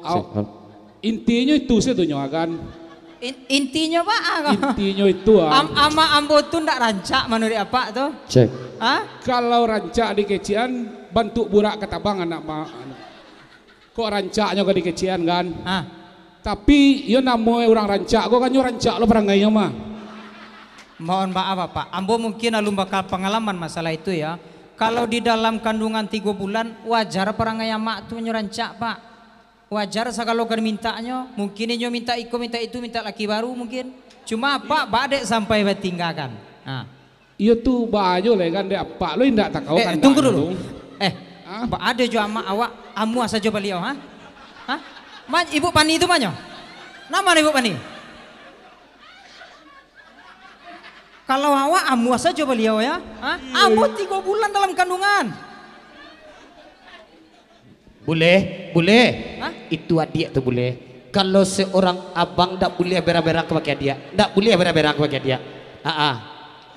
Cek, au-, halo. intinyo itu satunyo kan. In-, intinyo baa ko? Intinyo itu, ah. Am-, amak ambo tu ndak rancak manuruik Apak tu. Cek. Ha? Kalau rancak dikecekan, bantuak burak katabang anak ma-, kok rancaknyo ka dikecekan kan? Ha. Tapi, iyo namo urang rancak ko kan, nyo rancak lo parangainyo mah. Mohon maaf, Apak. Ambo mungkin alun baka pangalaman masalah itu, ya. Kalau di dalam kandungan tigo bulan, wajar parangai amak tu nyo rancak, Pak. Wajar sagalo ka dimintaknyo. Mungkin inyo mintak iko, mintak itu, mintak laki baru mungkin. Cuma Apak, baa dek sampai batinggakan. Ha. Iyo tu, baa jo lai kan, dek Apak lo indak takau Eh, kandak tunggu dulu. tu. Eh, Hah? baa dek jo amak awak, amuah sajo baliau, ha? Ha? Ma, Ibu Pani tu manyo? Nama Ibu Pani? Kalau awak amuah sajo baliau, ya? Ha? Iyo, Ambo iyo. tigo bulan dalam kandungan. Buleh, buleh. Hah? Itu adiak tu buleh. Kalau seorang abang ndak buleh berang-berang kabake adiak. Ndak buleh berang-berang kabake adiak. Ha ah.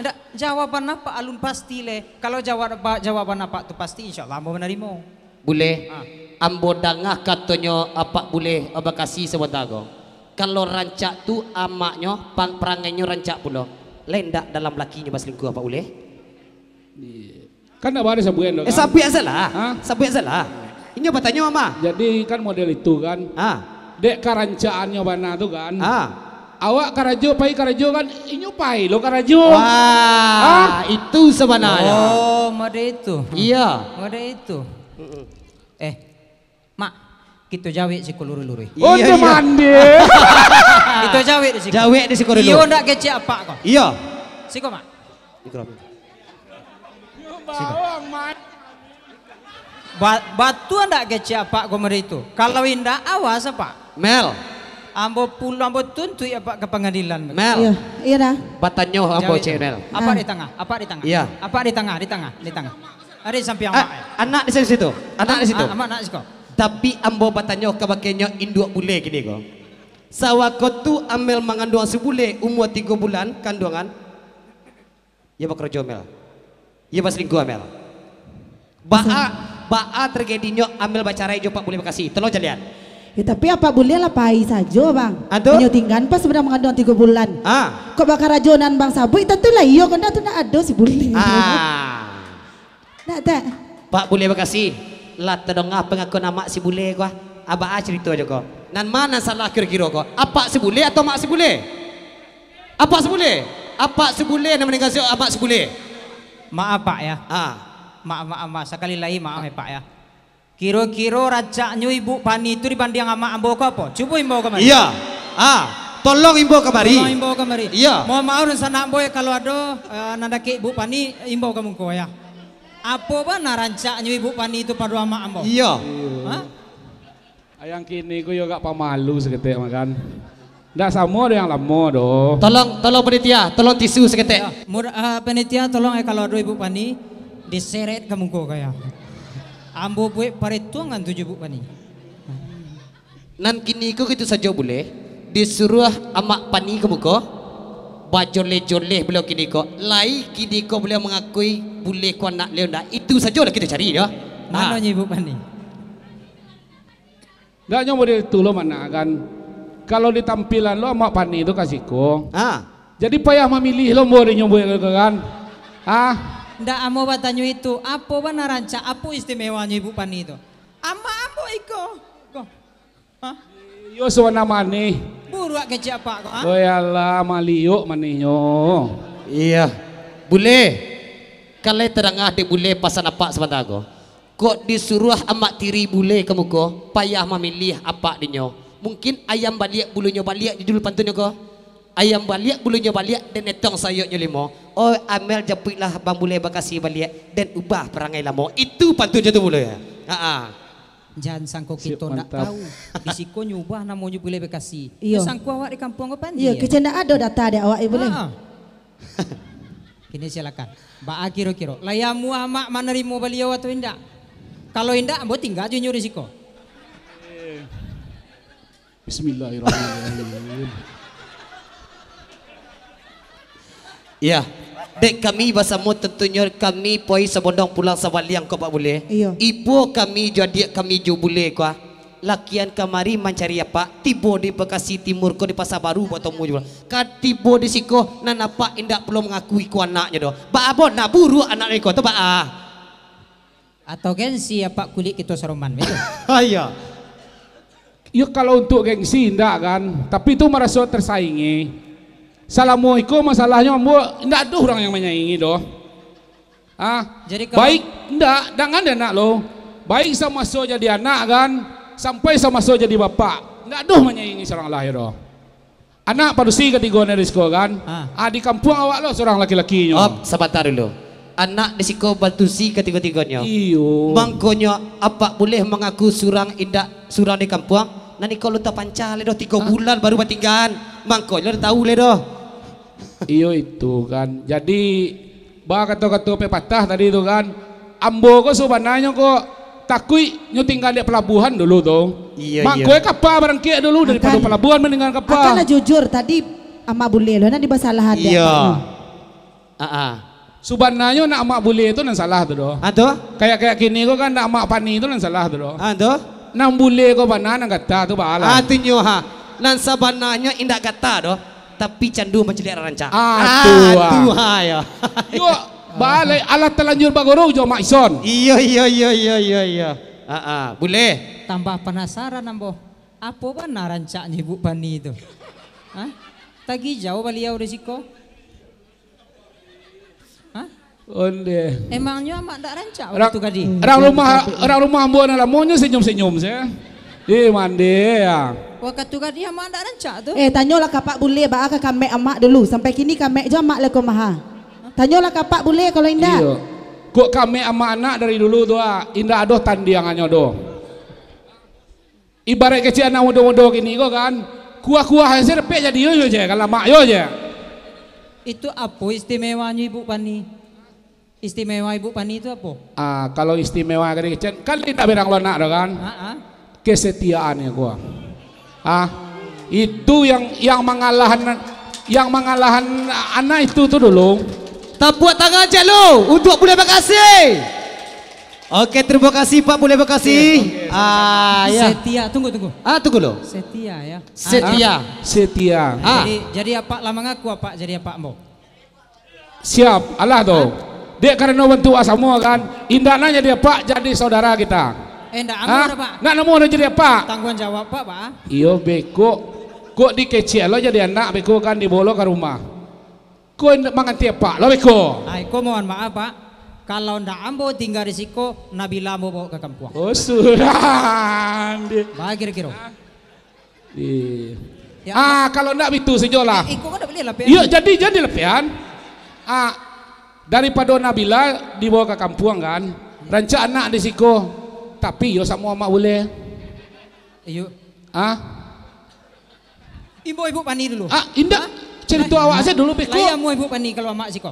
Ndak, jawaban apak alun pasti leh. Kalau jawab, jawaban apak tu pasti, insyaallah ambo manarimo. Buleh. Ah. Ambo danga katonyo apak buleh, Abah Kasi sabanta ko. Kalau rancak tu amaknyo, pang-, parangainyo rancak pulo. Lai ndak dalam lakinyo baselingkuh apak buleh? Iya. Kan ndak baa disabuikan tu Eh, kan? sabuik salah. Hah? Sabuik salah. Inyo batanyo, Mah. Jadi kan model itu kan. Ah. Dek karancaannyo bana tu kan. Ah. Awak karajo, pai karajo kan, inyo pai lo karajo. Wah, Hah? itu sabananyo. Oh, mode itu. Iya. Mode itu. Mm-mm. Eh, Mak, Kito jawek siko luruih-luruih. Oh, Iyo, iyo. Mandi. Kito jawek di siko. Jawek di siko dulu. Iyo ndak kecek apak ko? Iyo. Siko, Mak. Mikro. Siko. Ba-, batua ndak kecek apak ko mari tu? Kalau indak, awas, Pak. Mel. Ambo pulo, ambo tuntuik apak ka pangadilan. Mel. Iyo, iyo dah. Batanyo ambo Jawek cek, tu. Mel. Apak Ah. di tangah, apak di tangah. Iya. Apak di tangah, di tangah, di tangah. Ari sampiang Ah, amak, eh. anak di situ. Anak di situ. Ah, amak nak siko. Tapi ambo batanyo kabakeh nyo induak bule kini ko. Sawako tu Amel manganduang si bule umua tigo bulan kanduangan. Iyo bakarajo Amel. Iyo basalingkuah Amel. Baa, baa tragedinyo Amel bacarai jo Pak Bule Bakasi? Tolong caliak. Ya, tapi Apak Bule lah pai sajo, Bang. Ah, tu? Inyo tinggan pas sadang manganduang tigo bulan. Ah. Kok bakarajo nan Bang sabuik, tantu lah iyo, kok ndak tu ndak ado si bule. Ah. Ndak, tak? Pak Bule Bakasi, lah tadanga pangakuan amak si bule ko, ah. Baa carito jo ko. Nan ma nan salah kiro-kiro ko? Apak si bule atau mak si bule? Apak si bule? Apak si bule nan maningga si amak si bule. Maaf, Pak, ya. Ah. Maaf, maaf, maaf. Sakali lai maaf, ya, Pak, ya. Kiro-kiro rancaknyo Ibu Pani tu dibandiang amak ambo ko apo? Cubo imbau kamari. Iya. Ah, tolong imbau kamari. Tolong imbau kamari. Iya. Mohon maaf, dunsanak ambo, ya, kalau ado, eh, nan dakek Ibu Pani, imbau ka muko, ya. Apo bana rancaknyo Ibu Pani tu pado amak ambo? Iya. Ha? Ayang kini ko yo agak pamalu saketek makan. Ndak samo dengan lamo doh. Tolong, tolong panitia, tolong tisu saketek. Ya, mur-, ah, panitia tolong, eh, kalau ado Ibu Pani, diseret ka muko ko ya. Ambo buek paretuangan tu jo Ibu Pani. Nan kini ko gitu sajo bule, disuruah Amak Pani ka muko, bajoleh-joleh baliau kini ko, lai kini ko baliau mangakui bule ko anak baliau ndak, itu sajolah kito cari doh. Manonyo Ibu Pani? Ndak nyo model tu lo, Manak, kan. Kalau di tampilan lo Amak Pani tu ka siko. Ha. Jadi payah mamilih lo ambo dek nyo buek ko kan. Ha? Ndak, ambo batanyo itu, apo bana rancak, apo istimewanyo Ibu Pani tu? Amak ambo iko. Ko. Ha? Iyo, sawana manih. Buruak kecek apak ko, ha? Oi alah, maliuk manihnyo. Iya. Bule. Kan lai tadanga dek bule pasan apak sabanta ko. Kok disuruah amak tiri bule ka muko, payah mamiliah apak dinyo. Mungkin ayam baliak bulunyo baliak, judul pantunnyo ko. Ayam baliak bulunyo baliak, den etong sayoknyo limo. Oi, Amel, japuiklah Bang Bule Bakasi baliak, den ubah parangai lamo. Itu pantunnyo tu, bule. Ha-a. Jan sangko kito ndak tahu. Di siko nyo ubah namonyo Bule Bakasi. Iyo. Nyo sangko awak di kampuang ko Panji. Iyo, kecek ndak ado data dek awak, yo, Bule. Ha-a. Kini silakan. Baa kiro-kiro, lai amuah amak manarimo baliau atau indak? Kalau indak, ambo tingga jo inyo di siko. Bismillahirrahmanirrahim. Iya. Dek kami basamo tantunyo kami poi sabondong pulang sabaliang ko, Pak Bule. Iyo. Ibo kami jo adiak kami jo bule ko, ah. Lakian kamari mancari apak, tibo di Bekasi Timur ko, di Pasa Baru batamu jo. Ka tibo di siko, nan apak indak pulo mangakui ko anaknyo doh. Baa bo, nak buruak anak iko tu, baa? Atau gengsi apak kulik kito saroman, betul? Iyo. Yo, kalau untuk gengsi, indak kan. Tapi tu maraso tersaingi. Salamo iko masalahnyo ambo, indak ado urang yang manyaingi doh. Ah, jadi kalau baik, ndak, jangan dek anak lo. Baik samaso jadi anak kan, sampai samaso jadi bapak. Ndak doh manyaingi surang lah, yo doh. Anak padusi katigo ni di siko kan. Ah. Ah, di kampuang awak lo surang laki-lakinyo. Op, sabanta dulu. Anak di siko padusi katigo-tigonyo. Iyo. Mangkonyo apak buleh mangaku surang indak surang di kampuang. Nan iko lo tapanca le doh, tigo bulan baru batinggaan. Mangkonyo lo tahu le doh. Iyo itu kan. Jadi, bakato-kato pepatah tadi tu kan, ambo ko sabananyo ko takuik nyo tingga dek palabuhan dulu tu. Iyo, iyo. Mangko kapa barangkek dulu daripado palabuhan maninggalan kapa. Akan lah jujur, tadi amak bule lo nan dibasalahan dek apak lo. Iyo. Ah, ah. Sabananyo nak amak bule tu nan salah tu doh. Ah, tu? Kayak-kayak kini ko kan nak amak pani tu nan salah tu doh. Ah, tu? Nan bule ko bana nan gata tu baa lah. Ah, tu nyo ha. Nan sabananyo indak gata doh. Tapi candu mancaliak rancak. Ah, tu, ah. Tu ha, yo. Yo, baa lai, alah talanjur baguru jo Mak Ison. Iyo, iyo, iyo, iyo, iyo, iyo. Ah, ah, buleh. Tambah panasaran ambo. Apo bana rancaknyo Ibu Pani tu? Hah? Tagijau baliau di siko. Hah? Onde. Emangnyo amak ndak rancak wakatu tadi? Urang rumah, urang rumah ambo nan lamonyo senyum-senyum se. Di mandi ya. Wakatu ka di amak ndak rancak tu. Eh, tanyolah ka Pak Bule, baa ka kamek amak dulu. Sampai kini kamek jo amak leko maha. Tanyolah ka Pak Bule kalau indak. Iyo. Kok kamek amak anak dari dulu tu, ah, indak ado tandiangannyo doh. Ibarat kecek anak mudo-mudo kini ko kan, kuah-kuah se dapek jadi yo, yo je, kan lamak yo je. Itu apo istimewanyo Ibu Pani? Istimewa Ibu Pani itu apo? Ah, kalau istimewa kali kecek, kan indak berang lo anak tu kan? Ha, ha. Kesetiaan yang kuah. Ah, itu yang, yang mangalahan, yang mangalahan anak itu tu dulu. Tapuak tangan cek lu untuk Bule Bakasi. Oke, terima kasih Pak Bule Bakasi. Oke, oke, sama-sama. Ah, ya. Setia, tunggu, tunggu. Ah, tunggu lo. Setia ya. Setia. Ah, setia. Ah. Jadi, jadi apak lah mangaku apak jadi apak ambo. Siap, alah tu. Hah? Dek karano bantuak samo kan, indak nak jadi apak, jadi saudara kita. Eh, ndak ambo dah, Pak. Nak namo dah jadi apak? Tangguang jawab, Pak, Pak. Iyo, beko. Kok dikecek lo jadi anak, beko kan dibolo ka rumah. Kok indak manganti apak lo, beko. Ai, ko mohon maaf, Pak. Kalau ndak ambo tingga di siko, Nabila ambo bawa ka kampuang. Oh, surang dia. Bah, kiro-kiro. Hah? Iya. Ya, ah, kalau ndak bitu sajolah. Eh, iko kan ndak boleh lah, Pian. Iyo, jadi, jadi lah, Pian. Ah, daripado Nabila dibawa ka kampuang kan. Rancak anak di siko. Tapi iyo samo amak bule. Iyo. Ah? Imbau Ibu Pani dulu. Ah, indak. Hah? Cerita awak saja dulu, beko. Lah, iya, mau Ibu Pani kalau amak siko.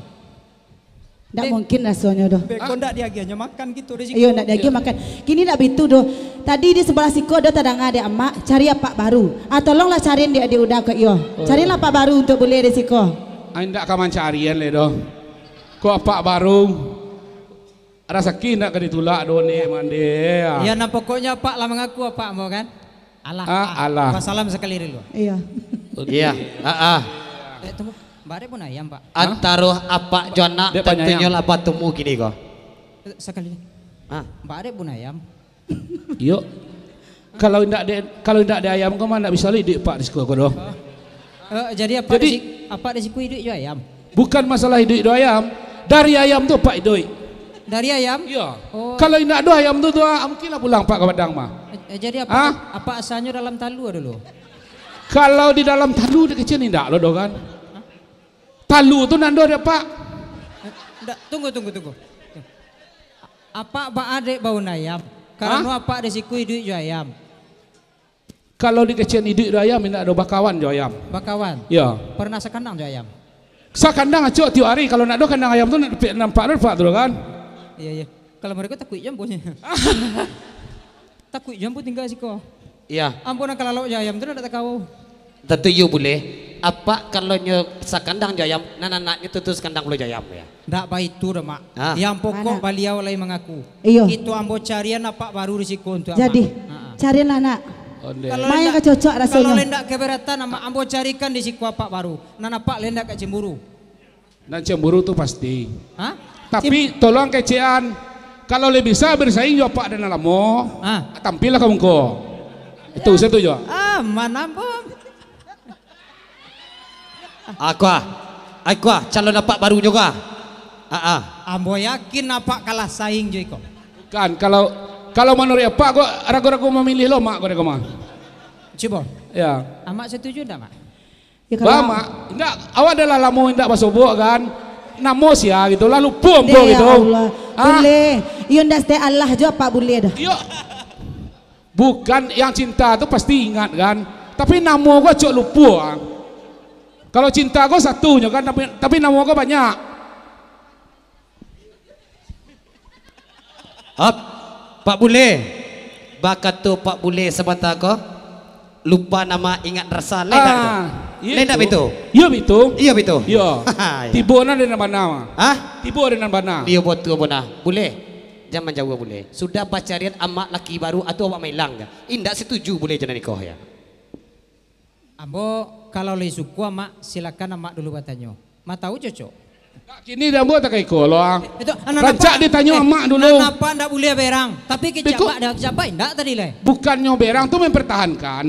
Ndak mungkin rasonyo doh. Beko ndak diagiahnyo makan gitu di siko. Iyo, ndak diagiah makan. Kini ndak bitu doh. Tadi di sebelah siko doh tadanga dek amak, cari apak baru. Ah, tolonglah cariin dek, dek Uda ko iyo. Oh. Carilah apak baru untuk bule di siko. Ai, ndak ka mancarian lai doh. Ko apak baru. Rasaki ndak ka ditulak doh ni, mande. Iyo, nah, pokoknyo apak lah mangaku apak ambo kan? Alah, ah, ah, alah. Basalam sakali dulu. Iya. Oke. Iya, ah, ah. Eh, tunggu. Mbak Dek pun ayam, Pak. Hah? Antaro apak jo anak, dek tantuinyo lah batumu kini ko. Eh, sakali. Hah? Mbak Dek pun ayam. Iyo. Kalau indak dek, kalau indak dek ayam ko mah ndak bisa lah iduik Pak di siko ko doh. Oh. Eh, jadi apak di si-, apak di siko iduik jo ayam? Bukan masalah iduik jo ayam. Dari ayam tu apak iduik. Dari ayam? Iyo. Oh. Kalau indak ado ayam tu, tu, ah, mungkin lah pulang apak ka Padang mah. Eh, eh, jadi apak, hah? Apak asanyo dalam talu dulu? Kalau di dalam talu dek kecek indak lo doh kan. Hah? Talu tu nando dek apak. Eh, ndak, tunggu, tunggu, tunggu. Apak baa dek baun ayam? Karano, hah? Apak di siko iduik jo ayam. Kalau dikecekan iduik jo ayam, indak ado bakawan jo ayam. Bakawan? Yo. Pernah sakandang jo ayam? Sakandang acok tiok ari, kalau ndak ado kandang ayam tu, ndak dapek nampak, ndak dapek tu kan? Iyo, iyo. Kalau mereka takuik jo ambo. Takuik jo ambo tingga siko. Iyo. Ambo nan ka lalok jo ayam tu ndak takao. Tantu iyo buleh. Apak kalau nyo sakandang jo ayam, nan anaknyo tu, tu sakandang pulo jo ayam, yo. Ndak baitu doh, Mak. Ah. Yang pokok baliau lai mangaku. Iyo. Itu ambo carian apak baru di siko untuak amak. Jadi, carianlah, Nak. Onde. Kalau ma nan ka cocok rasonyo. Kalau lai ndak keberatan, amak, ambo carikan di siko apak baru. Nan apak lai ndak ka cemburu. Nan cemburu tu pasti. Hah? Tapi tolong kecekan, kalau lai bisa bersaing jo apak nan lamo, tampillah ka muko. Itu satu jo. Aman ambo. Aku ah. Aku ah, calon apak baru juo ah. Ah, ah. Ambo yakin apak kalah saing jo iko. Bukan, kalau, kalau manuruik apak ko, ragu-ragu mamilih lo, Mak, ko dek ko mah. Cubo. Yo. Amak setuju ndak, Mak? Yo, kalau Mak, indak, awak dah lah lamo indak basobok kan. Namo sia gitu lah, lupo ambo gitu. Ya Allah. Hah? Buleh. Iyo ndak setia Allah juo apak buleh doh. Iyo. Bukan, yang cinta tu pasti ingat kan. Tapi namo ko acok lupo ah. Kalau cinta ko satunyo kan, tapi, tapi namo ko banyak. Hap, Pak Bule. Bakato Pak Bule sabanta ko, lupa nama ingat rasa, lai ndak tu? Ah, iyo. Lai ndak tu. Bitu? Iyo, bitu. Iyo, bitu. Iyo. Iyo. Tibo nan dari nan bana. Hah? Tibo dari nan bana. Iyo, batua bana. Bule. Jan manjauah, Bule. Sudah bacarian amak laki baru, atau awak mailang ka? Indak setuju, Bule, jo nan iko, yo. Ambo, kalau lai suko amak, silakan amak dulu batanyo. Ma tau cocok. Kini dek ambo tak ka iko lo ah. Itu, anak rancak apak, ditanyo eh, amak dulu. Anak apak ndak buleh berang. Tapi kecek apak dah, kecek apak indak tadi lai. Bukannyo berang tu mempertahankan.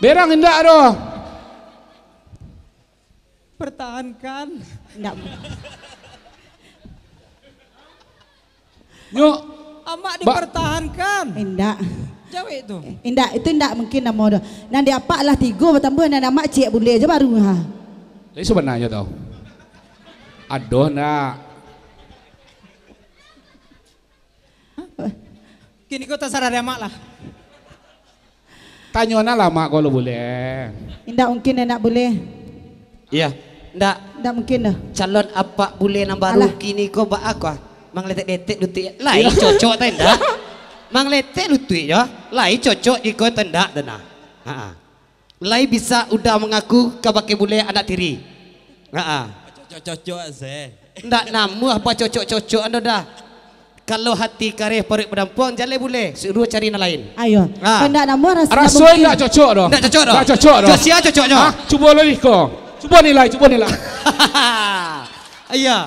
Berang indak doh. Pertahankan. Indak. Nyo. Amak dipertahankan. Indak. Cawek tu. Eh, indak, itu indak mungkin namo tu. Nan di apak lah tigo batambuah, nan amak ciek buleh je baru, ha. Tapi sabananyo tu. Adoh ndak? Kini ko tasarah dek amak lah. Tanyo nah lah, Mak, kalau buleh. Indak mungkin, indak buleh. Iya. Ndak. Ndak mungkin doh. Calon apak buleh nan baru Alah. kini ko baa ko, ah? Mangletek-letek lutuik. Lai Iya. cocok tai ndak? Mangletek lutuik jo. Lai cocok iko tai ndak tu nah. Ha. Lai bisa udah mangaku kabake buleh anak tiri. Ha. Cocok-cocok se. Ndak namuah bacocok-cocok ando dah. Kalau hati kareh paruik badampuang, jaleh buleh, suruah cari nan lain. Ayo. Ha. Kok ndak namuah raso Raso mungkin. ndak cocok doh. Ndak cocok doh. Ndak cocok doh. Cocok sia cocoknyo. Hah? Cubo lah iko. Cubo nilai, cubo nilai. Iya.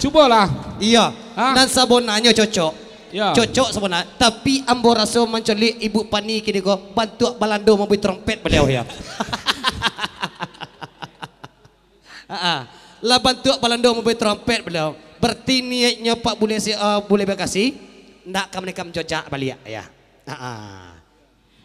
Cubolah. Iya. Hah? Nan sabonanyo cocok. Ya. Cocok sabonanyo. Tapi ambo raso mancaliak Ibu Pani kini ko bantuak Balando mambui trompet baliau ya. Ha-ha. Lah bantuak Balando mambui trompet baliau. Berarti niaiknyo Pak Bule si, eh, Bule Bekasi, ndak ka manekam jojak baliak, ya. Ha-ha.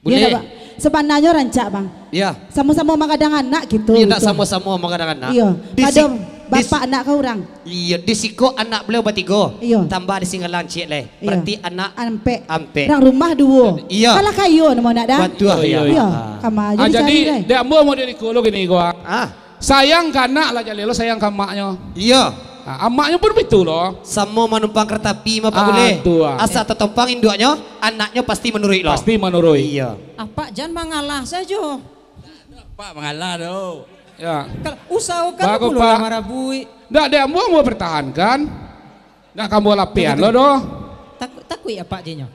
Iyo, Bule. Ndak, Bang. Sabananyo rancak, Bang. Ya. Samo-samo magadang anak gitu, Iyo, ndak gitu. samo-samo magadang anak. Iyo. Di Pado si-, di bapak si-, anak ka urang. Iyo, di siko anak baliau batigo. Iyo. Tambah di Singgalang ciek lai. Iyo. Berarti anak Ampek. ampek. Rang rumah duo. Iyo. Kalah kayo namo nak dah. Bantuak, Iyo, iyo. iyo. Iyo. Ah. Kama aja Ah, jadi, dicari lai. dek ambo model iko lo gini gua. Ah. Sayang ka anak lah jaleh lo sayang ka amaknyo. Iyo. Ah, amaknyo pun bitu lo. Samo manumpang kereta api mah, Pak, Ah, buleh. tu, ah. Asa tatompang induaknyo, anaknyo pasti manuruik lo. Pasti manuruik. Iyo. Apak jan mangalah sajo. Pak mangalah tu. Ya. Kal-, usahokan Bagus, pulo lah Pak. marabuik. Ndak, dek ambo, ambo pertahankan. Ndak ka ambo lapian Takuik. lo doh. Takuik, takuik apak jinyo.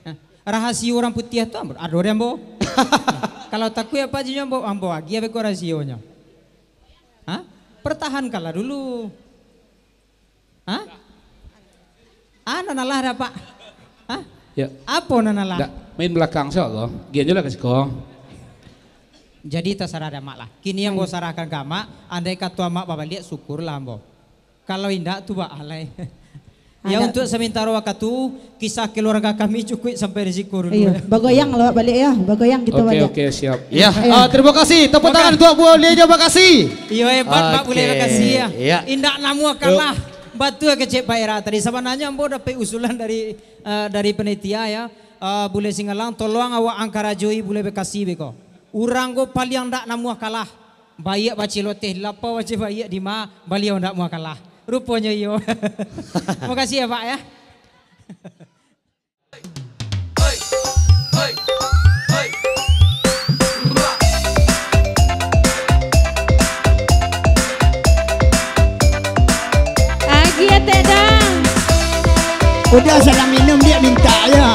Nah, rahasio urang putiah tu ambo, ado di ambo. Kalau takuik apak jinyo, ambo, ambo agiah beko rahasionyo. Hah? Pertahankanlah dulu. Hah? Ah, nan alah dah, Pak. Hah? Ya. Apo nan alah? Ndak, main belakang, insya Allah. Gian je lah ka siko. Jadi, tasarah dek amak lah. Kini ambo Hai. sarahkan ka amak, andai kato amak babaliak, syukurlah ambo. Kalau indak, tu baa lai. Ya, Ada. untuk sementara waktu, kisah keluarga kami cukup sampai di siko dulu, Iyo, ya. bagoyang lah baliak ya, bagoyang kita Oke, baliak. oke, siap. Ya, Iya. ah, terima kasih. Tepuk tangan Makan. untuk Bule Bekasi. Iyo, hebat, Pak Bule Oke, Bekasi, ya. iya. Indak namuah kalah. Batua kecek Pak Era tadi. Sabananyo ambo dapek usulan dari, eh, dari panitia, ya. Eh, Bule Singgalang, tolong awak angkarajoi Bule Bekasi beko. Urang ko paliang ndak namuah kalah. Baiak baciloteh, lapau bacil baiak di ma, baliau ndak namuah kalah. Ruponyo iyo. Makasih ya, Pak, ya. Agiah teh dang. Udah salah minum, dia minta ya.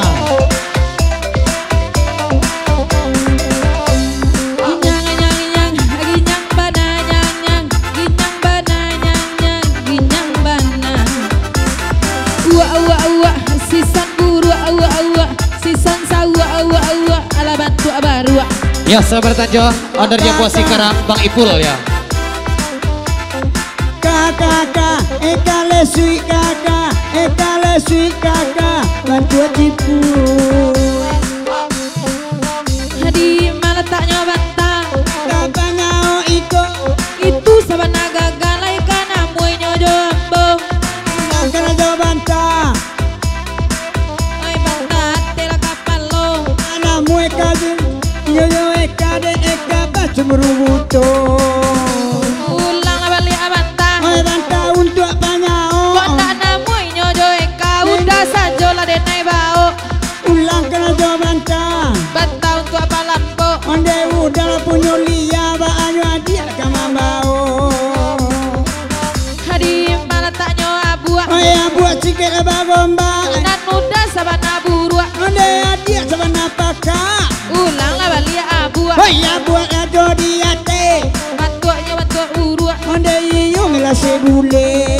Ginyang, nyang, nyang, ginyang bana, nyang, nyang, ginyang bana, nyang, nyang, ginyang bana. Uwak, uwak, uwak, sisan buruak, uwak, uwak, sisan sawuak, uwak, uwak, alah bantuak baruak. Ya, selamat datang jo Under Japo Sikarang, Bang Ipul, ya. Ka, ka, ka, eh, ka lesuik, ka, ka, eh, ka lesuik, ka, ka, bantuak cipu. Di ma lataknyo banta? Ka panyao iko. Itu sabana gagalai ka namuinyo jo ambo. Ka namuinyo jo banta. Ai banta, atelah kapalo. Ka namui ka di, inyo jo eka dek eka bacumuru buto. Ulang lah baliak banta. Ai banta untuak panyao. Banta namuinyo jo eka, udah sajo lah denai bao. Ulang karajo banta. Banta untuak palambok. Onde udah punyo lia, baanyo adiak ka mambao. Di ma lataknyo abuak? Oi abuak cikek bagombak. Nan udah sabana buruak. Onde adiak sabana pakak. Ulang lah baliak abuak. Oi abuak ado di ateh. Bantuaknyo bantuak uruak. Onde iyo ngelase bule.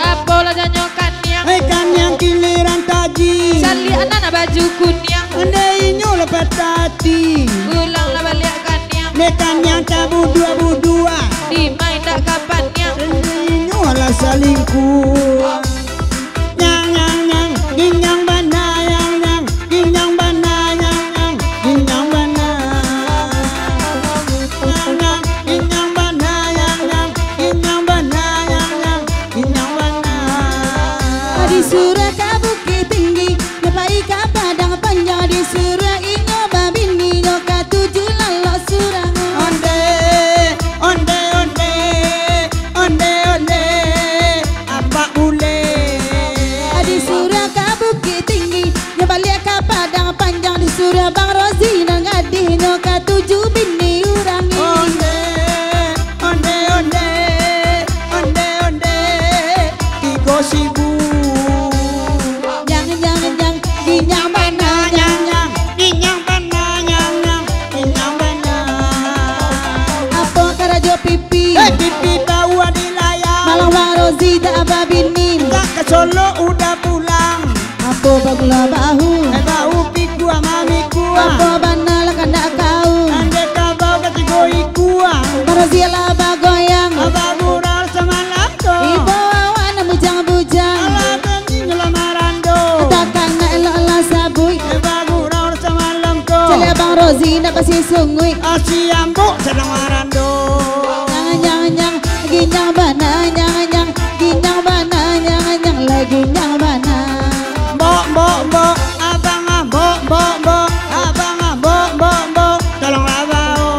Apo lah janyo kaniang? Hei kaniang kiliran taji. Caliak anak baju kuniang. Andai inyo lah patah ati. Ulang lah baliak kaniang. Dek kaniang tabuduak-buduak. Di ma indak ka paniang. Andai inyo lah salingkuah. Nyang, nyang, nyang, ginyang bana, nyang, nyang. Lolo udah pulang. Apo bagulo bahu? Eh, bahu pikua mamikua. Apo bana lah kandak kau? Andai kabau katigo ikua. Manusia lah bagoyang. Bagurau samalam ko. Ibo awak nan bujang-bujang. Alah, benci nyo lah marando. Takana elok lah sabuik. Eh, bagurau samalam ko. Caliak Bang Rozi nak basisunguik. Asi ambok sadang marando. Nyang, nyang, nyang, ginyang bana, nyang, nyang, ginyang bana, nyang, nyang, lai ginyang bana. Mbok, mbok, mbok, abang, ah, mbok, mbok, mbok, abang, ah, mbok, mbok, mbok, tolonglah bawo.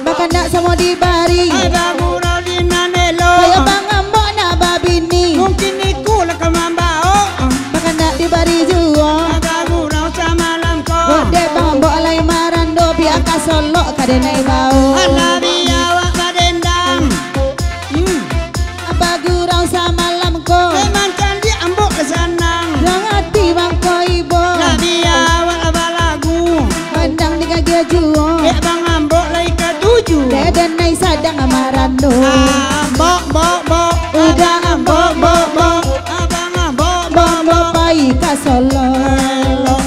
Bakanak samo dibari. Ai, bagurau di nan elok. Kayo bang ambok nak babini. Mungkin iko lah ka mambawo. Bakanak dibari juo. Bagurau samalam ko. Dek bang ambok lai marando, bia ka solok ka denai bawo. Alah, bia awak badendam. Hmm. Bagurau samalam ko. Memang candiak ambok ka sanang. Nan ati mangko ibo. Lah bia awak lah balagu. Pandang digagiah juo. Dek bang ambok lai katuju. Dek denai sadang marando. Ah, mbok, mbok, mbok. Udah ambok, mbok, mbok. Abang ambok, mbok, mbok. Pai ka solok.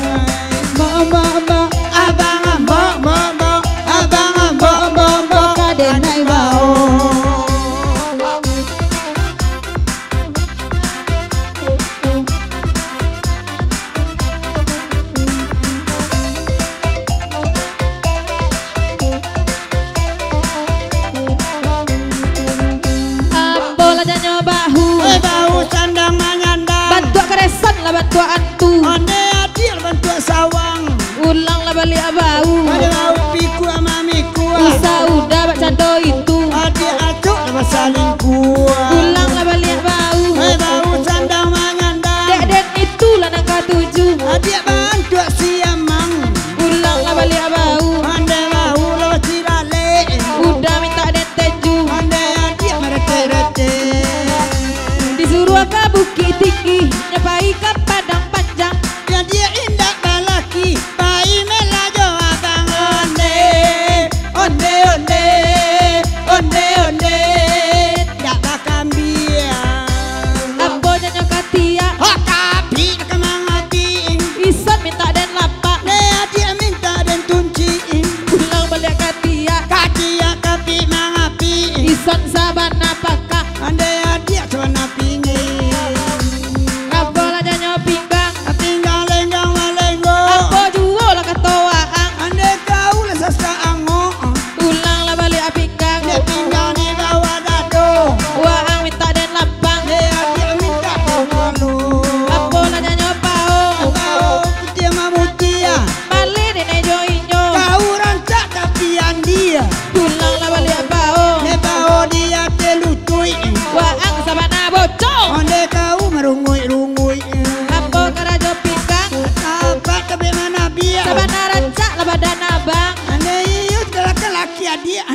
Mbok, mbok, mbok. Abang ambok, mbok, mbok. Abang ambok, mbok, mbok. Ka denai bawo. Apo lah janyo bahu? Eh, bahu sandang manyandang. Bantuak karesan lah bantuak antu. Ondeh adiak lah bantuak sawang. Ulang lah baliak bahu. Ado bahu pikua mamikua. Usah udah bak cando itu. Adiak acok lah basalingkuah. Ulang lah baliak bahu. Eh, bahu sandang manyandang. Dek den itulah nan katuju. Adiak bantuak siamang. Ulang lah baliak bahu. Ondeh bahu lah bacilalek. Udah mintak den tenju. Ondeh adiak marete-rete. Disuruah ka Bukik Tinggi, nyo pai ka Padang Panjang. Yo, adiak indak balaki, pai melajo abang. Ondeh, ondeh, ondeh, ondeh, ondeh, dak bakambiang. Apo janyo katiak? Ha, kapik dak ka mangapik. Ison mintak den lapak. Dek adiak mintak den tuncik. Ulang baliak katiak. Katiak kapik mangapik. Ison sabana pakak. Ondeh adiak sabana pinggang. Apo lah janyo pinggang? Pinggang lenggang malenggo. Apo juo lah kato waang? Ondeh kau lah sasak angok. Ulang lah baliak pinggang. Dek pinggang di bawah dado. Waang mintak den lapang. Dek adiak mintak den malu. Apo lah janyo paong? Paong putiah mamutiah. Maleh denai jo inyo. Kau rancak tapi andia. Ulang lah baliak paong. Dek paong di ateh lutuik. Waang sabana bocong. Ondeh kau marunguik-runguik. Apo karajo pinggang? Apak tabek manabiak. Sabana rancak lah badan abang. Ondeh iyo, galakkan laki adiak.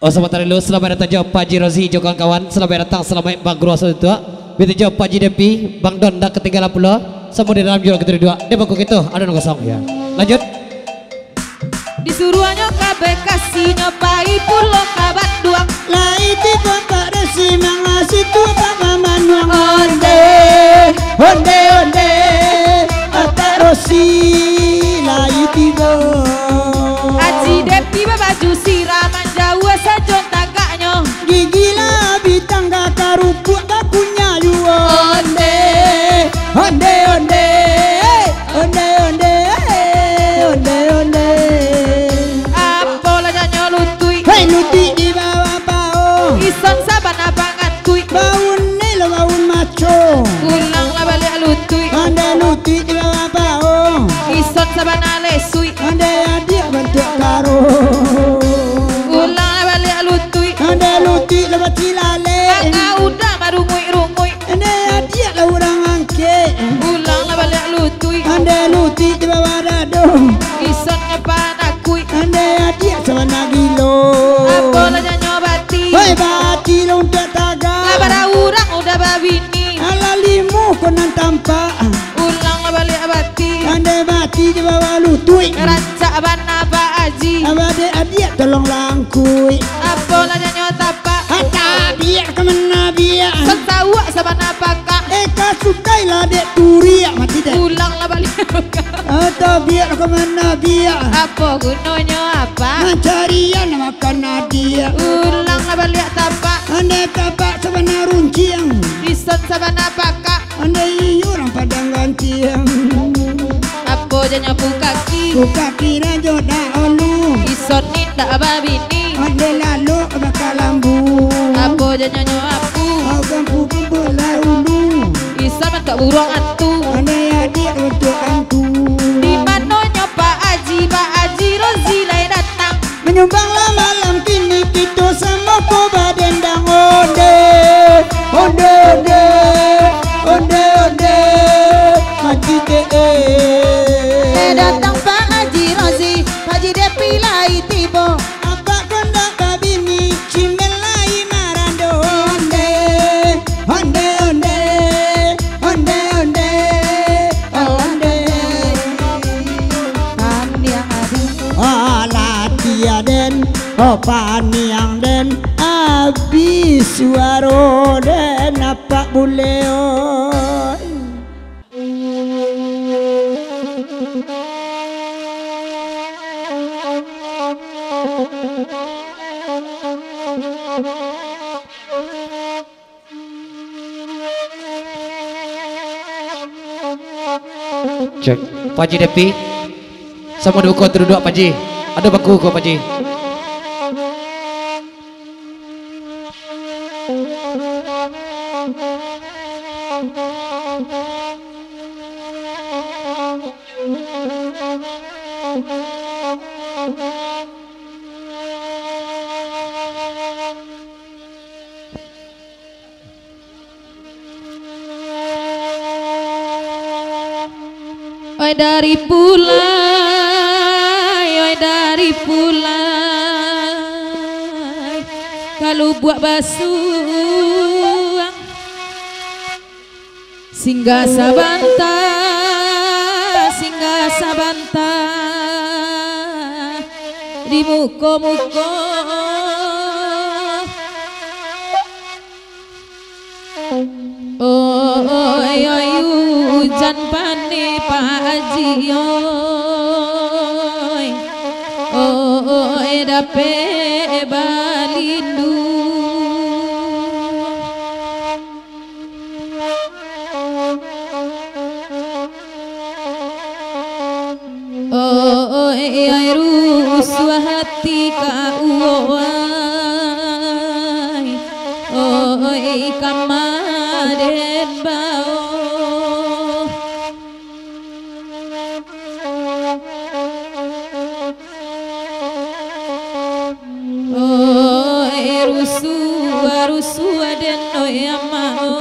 Oh, sabatari dulu, salamaik datang jo Pak Haji Rozi jo kawan-kawan. Salamaik datang, salamaik bagurau satu tuak. Baitu jo Pak Haji Depi, Bang Don dak katinggalan pulo. Samo di dalam juo kito duduak. Di bangku kito, ado nan kosong. Ya. Lanjut. Disuruahnyo ka Bekasi, nyo pai pulo ka Banduang. Lai tibo Pak Resi mangasitu Pak Manuang. Ondeh, ondeh, ondeh, Pak Rosi lai tibo. Haji Depi babaju siraman jauah sajo tagaknyo. Gigi lah abih tangga karupuak bakunyah juo. Ondeh, ondeh, ondeh, ondeh, ondeh, ondeh, ondeh. Apo lah janyo lutuik? Hei, lutuik di bawah paong. Ison sabana pangan tuik. Baun ni lo baun maco. Ulang lah baliak lutuik. Ondeh lutuik di bawah paong. Ison sabana lesuik. Ondeh adiak bantuak karo. Ulang lah baliak lutuik. Ondeh lutuik lah bacilalek. Angau udah marunguik-runguik. Ondeh adiak lah urang angkek. Ulang lah baliak lutuik. Ondeh lutuik di bawah dado. Ison nyo panakuik. Ondeh adiak sabana gilo. Apo lah janyo bati? Hei, bati lah untuak tagak. Lah bara urang udah babini. Alah limo ko nan tampak. Ulang lah baliak bati. Ondeh bati di bawah lutuik. Rancak bana Pak Haji. Abah dek adiak tolong langkuik. Apo lah janyo tapak? Hata biak ka mana Biak ka mana biak? Apo gunonyo apak? Mancarian makan adiak. Ulang lah baliak tapak. Andai tapak sabana runciang. Ison sabana pakak. Andai iyo urang Padang Ganciang. Apo janyo ku kaki? Ku kaki rajo dahulu. Ison indak babini. Andai lalok bakalambu. Apo janyonyo aku? Agampu kumpul dahulu. Ison bantuak buruang antu. Andai adiak bantuak antu. Di manonyo Pak Aji? Pak Aji Rozi lai datang. Manyumbanglah malam kini, kito samo ko badendang. Onde, onde, onde, onde, onde, mati dek, eh. Eh, datang Pak Aji Rozi, Pak Aji Depi lai tibo. Apak kondak babini, cimel lai marando. Onde, onde, onde, onde, onde, onde. Paniang adu. Alah dia den, oh paniang den, abih suaro den, apak buleh, oi. Cek. Pak Haji Depi. Samo duduak ko, duduak, Pak Haji. Ado bangku ko, Pak Haji. Oi dari Pulai, oi dari Pulai, ka Lubuak Basuang. Singgah sabanta, singgah sabanta di muko-muko. Oi, oi, ujan paneh Pak Haji, oi. Oi, dapek balindu. Oi, rusuah hati ka uwai. Oi, ka maden bao. Oi, rusuah, rusuah den, oi, amak, oi.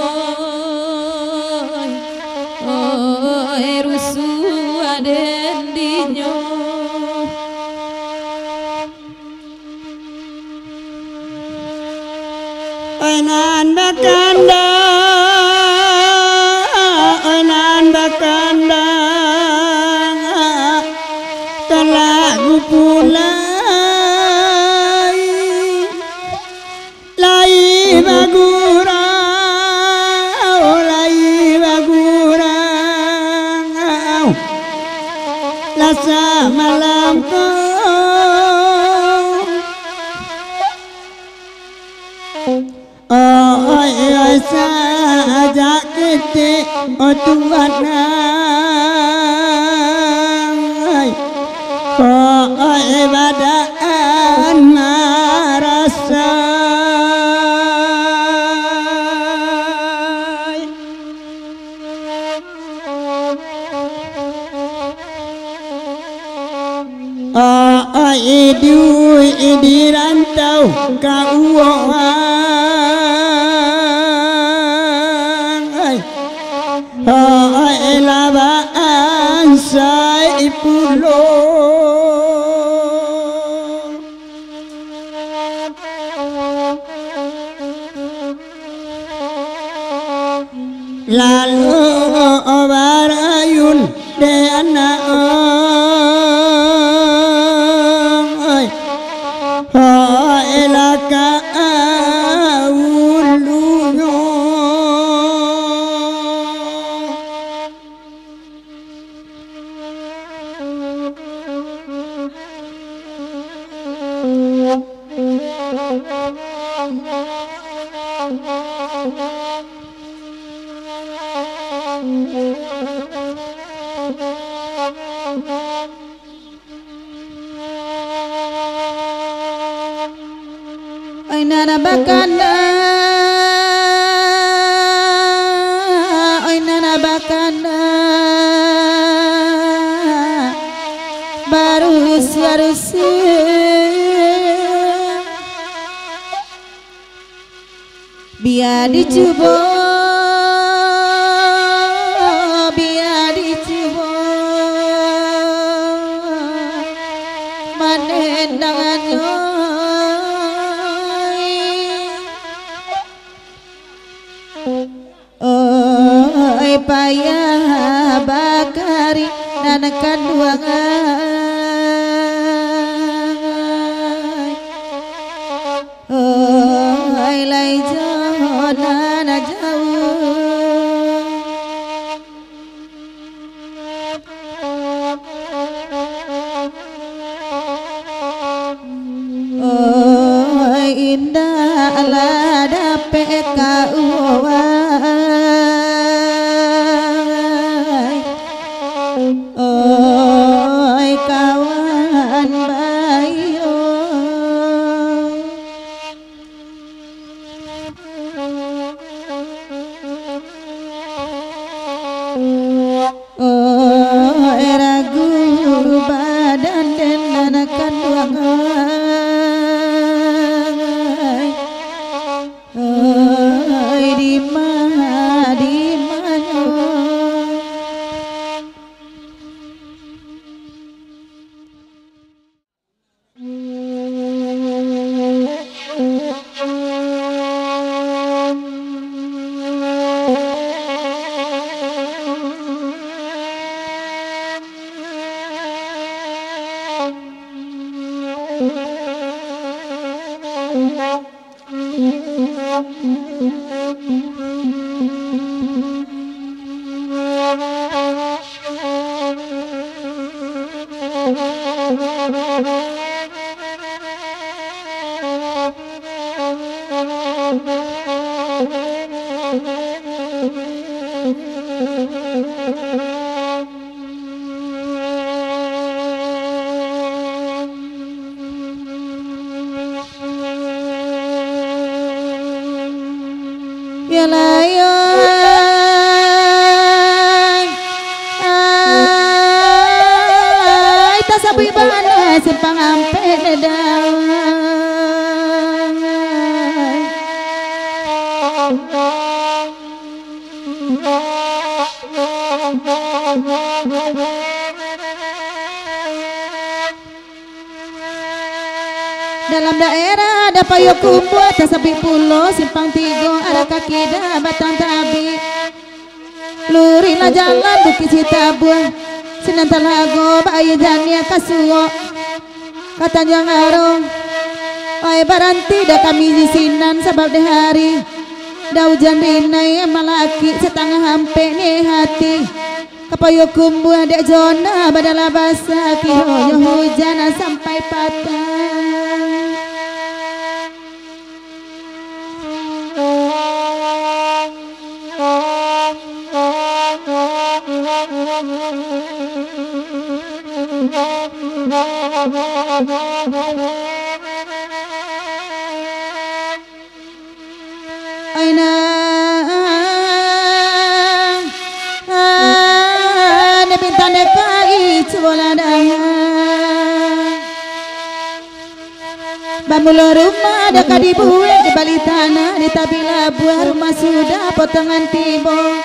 Oi, rusuah den dinyo. Oi nan bakandang, oi nan bakandang, talagu pulai, lai bagurau, lai bagurau, lah samalam ko. Oi, oi, sajak ketek, oh Tuhan ai. Oi, badan marasai. Oi, iduik di rantau ka uwang ai. Oi, lah baansai pulo. Lalu barayun dek anak, oi, oi, lah ka ulunyo. Oi nan bakana, oi nan bakana, barusuah-rusuah. Bia dicubo, bia dicubo, manendangannyo. Oi payah bakari nan kanduang ai. Oi lai jo nan jauah. Oi indak lah dapek ka uwai. Oi kawan baiyo. Oi ragu badan den nan kanduang ai. Oi dima, dimanyo. Yo lah yo, ai, tasabuik bana simpang ampek dek dawai. Dalam daerah Dapayo Kumbua, tasabuik pulo Simpang Tigo, arah ka kida Batang Tabik. Luruihlah jalan Bukik Sitabuah, sinan talago bak aia janiah ka suok. Ka Tanjuang Arong, ai baranti dah kami di sinan, sabab dek hari dah ujan rinai, malakik satangah ampek ni hati. Ka Payokumbuah dek Jona badalah basa, kironyo hujan sampai patang. Ai nan, ah, dek bintang dek kai cubo lah dangan. Bamulo rumah dah ka dibuek, dibali tanah, ditabik labuah, rumah sudah potongan tibo.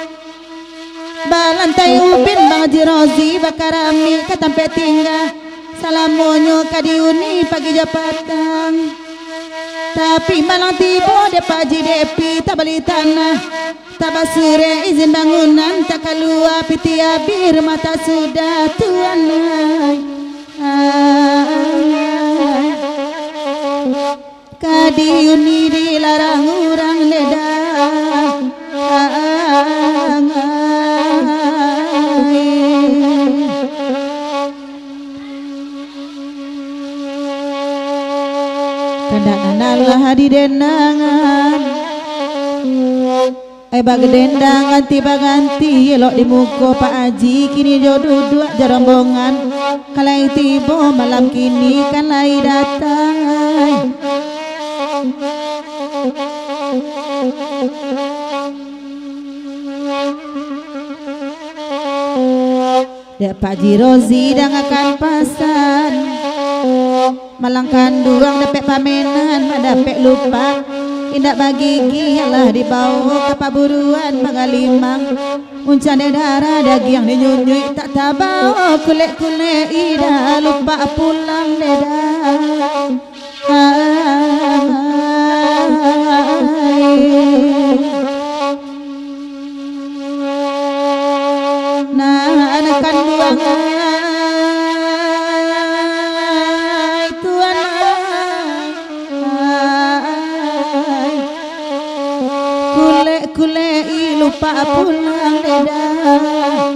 Balantai ubin Bang Haji Rozi, bakaramik ka tampek tingga, salamonyo ka diuni pagi jo patang. Tapi malang tibo dek Pak Haji Depi, tabali tanah, tabasurek izin bangunan, takalua pitih abih, rumah tak sudah, Tuan ai. Ai. Ka diuni dilarang urang dek dangan. Kandak nan alah didendangan. Ai bagadendang ganti baganti, elok di muko Pak Aji, kini jo duduak jo rombongan. Kan lai tibo malam kini, kan lai datang. Dek Pak Haji Rozi dangakan pasan. Malang kanduang dapek pamenan, mak dapek lupak. Indak bagigi, alah dibawo ka paburuan bagalimang. Uncang dek darah, dagiang dinyunyuik tak tabao, kulek-kulek indak lupak pulang dek darah. Nah, anak kanduang ai, tuan ai. Kulek-kulek i lupak pulang dek darah.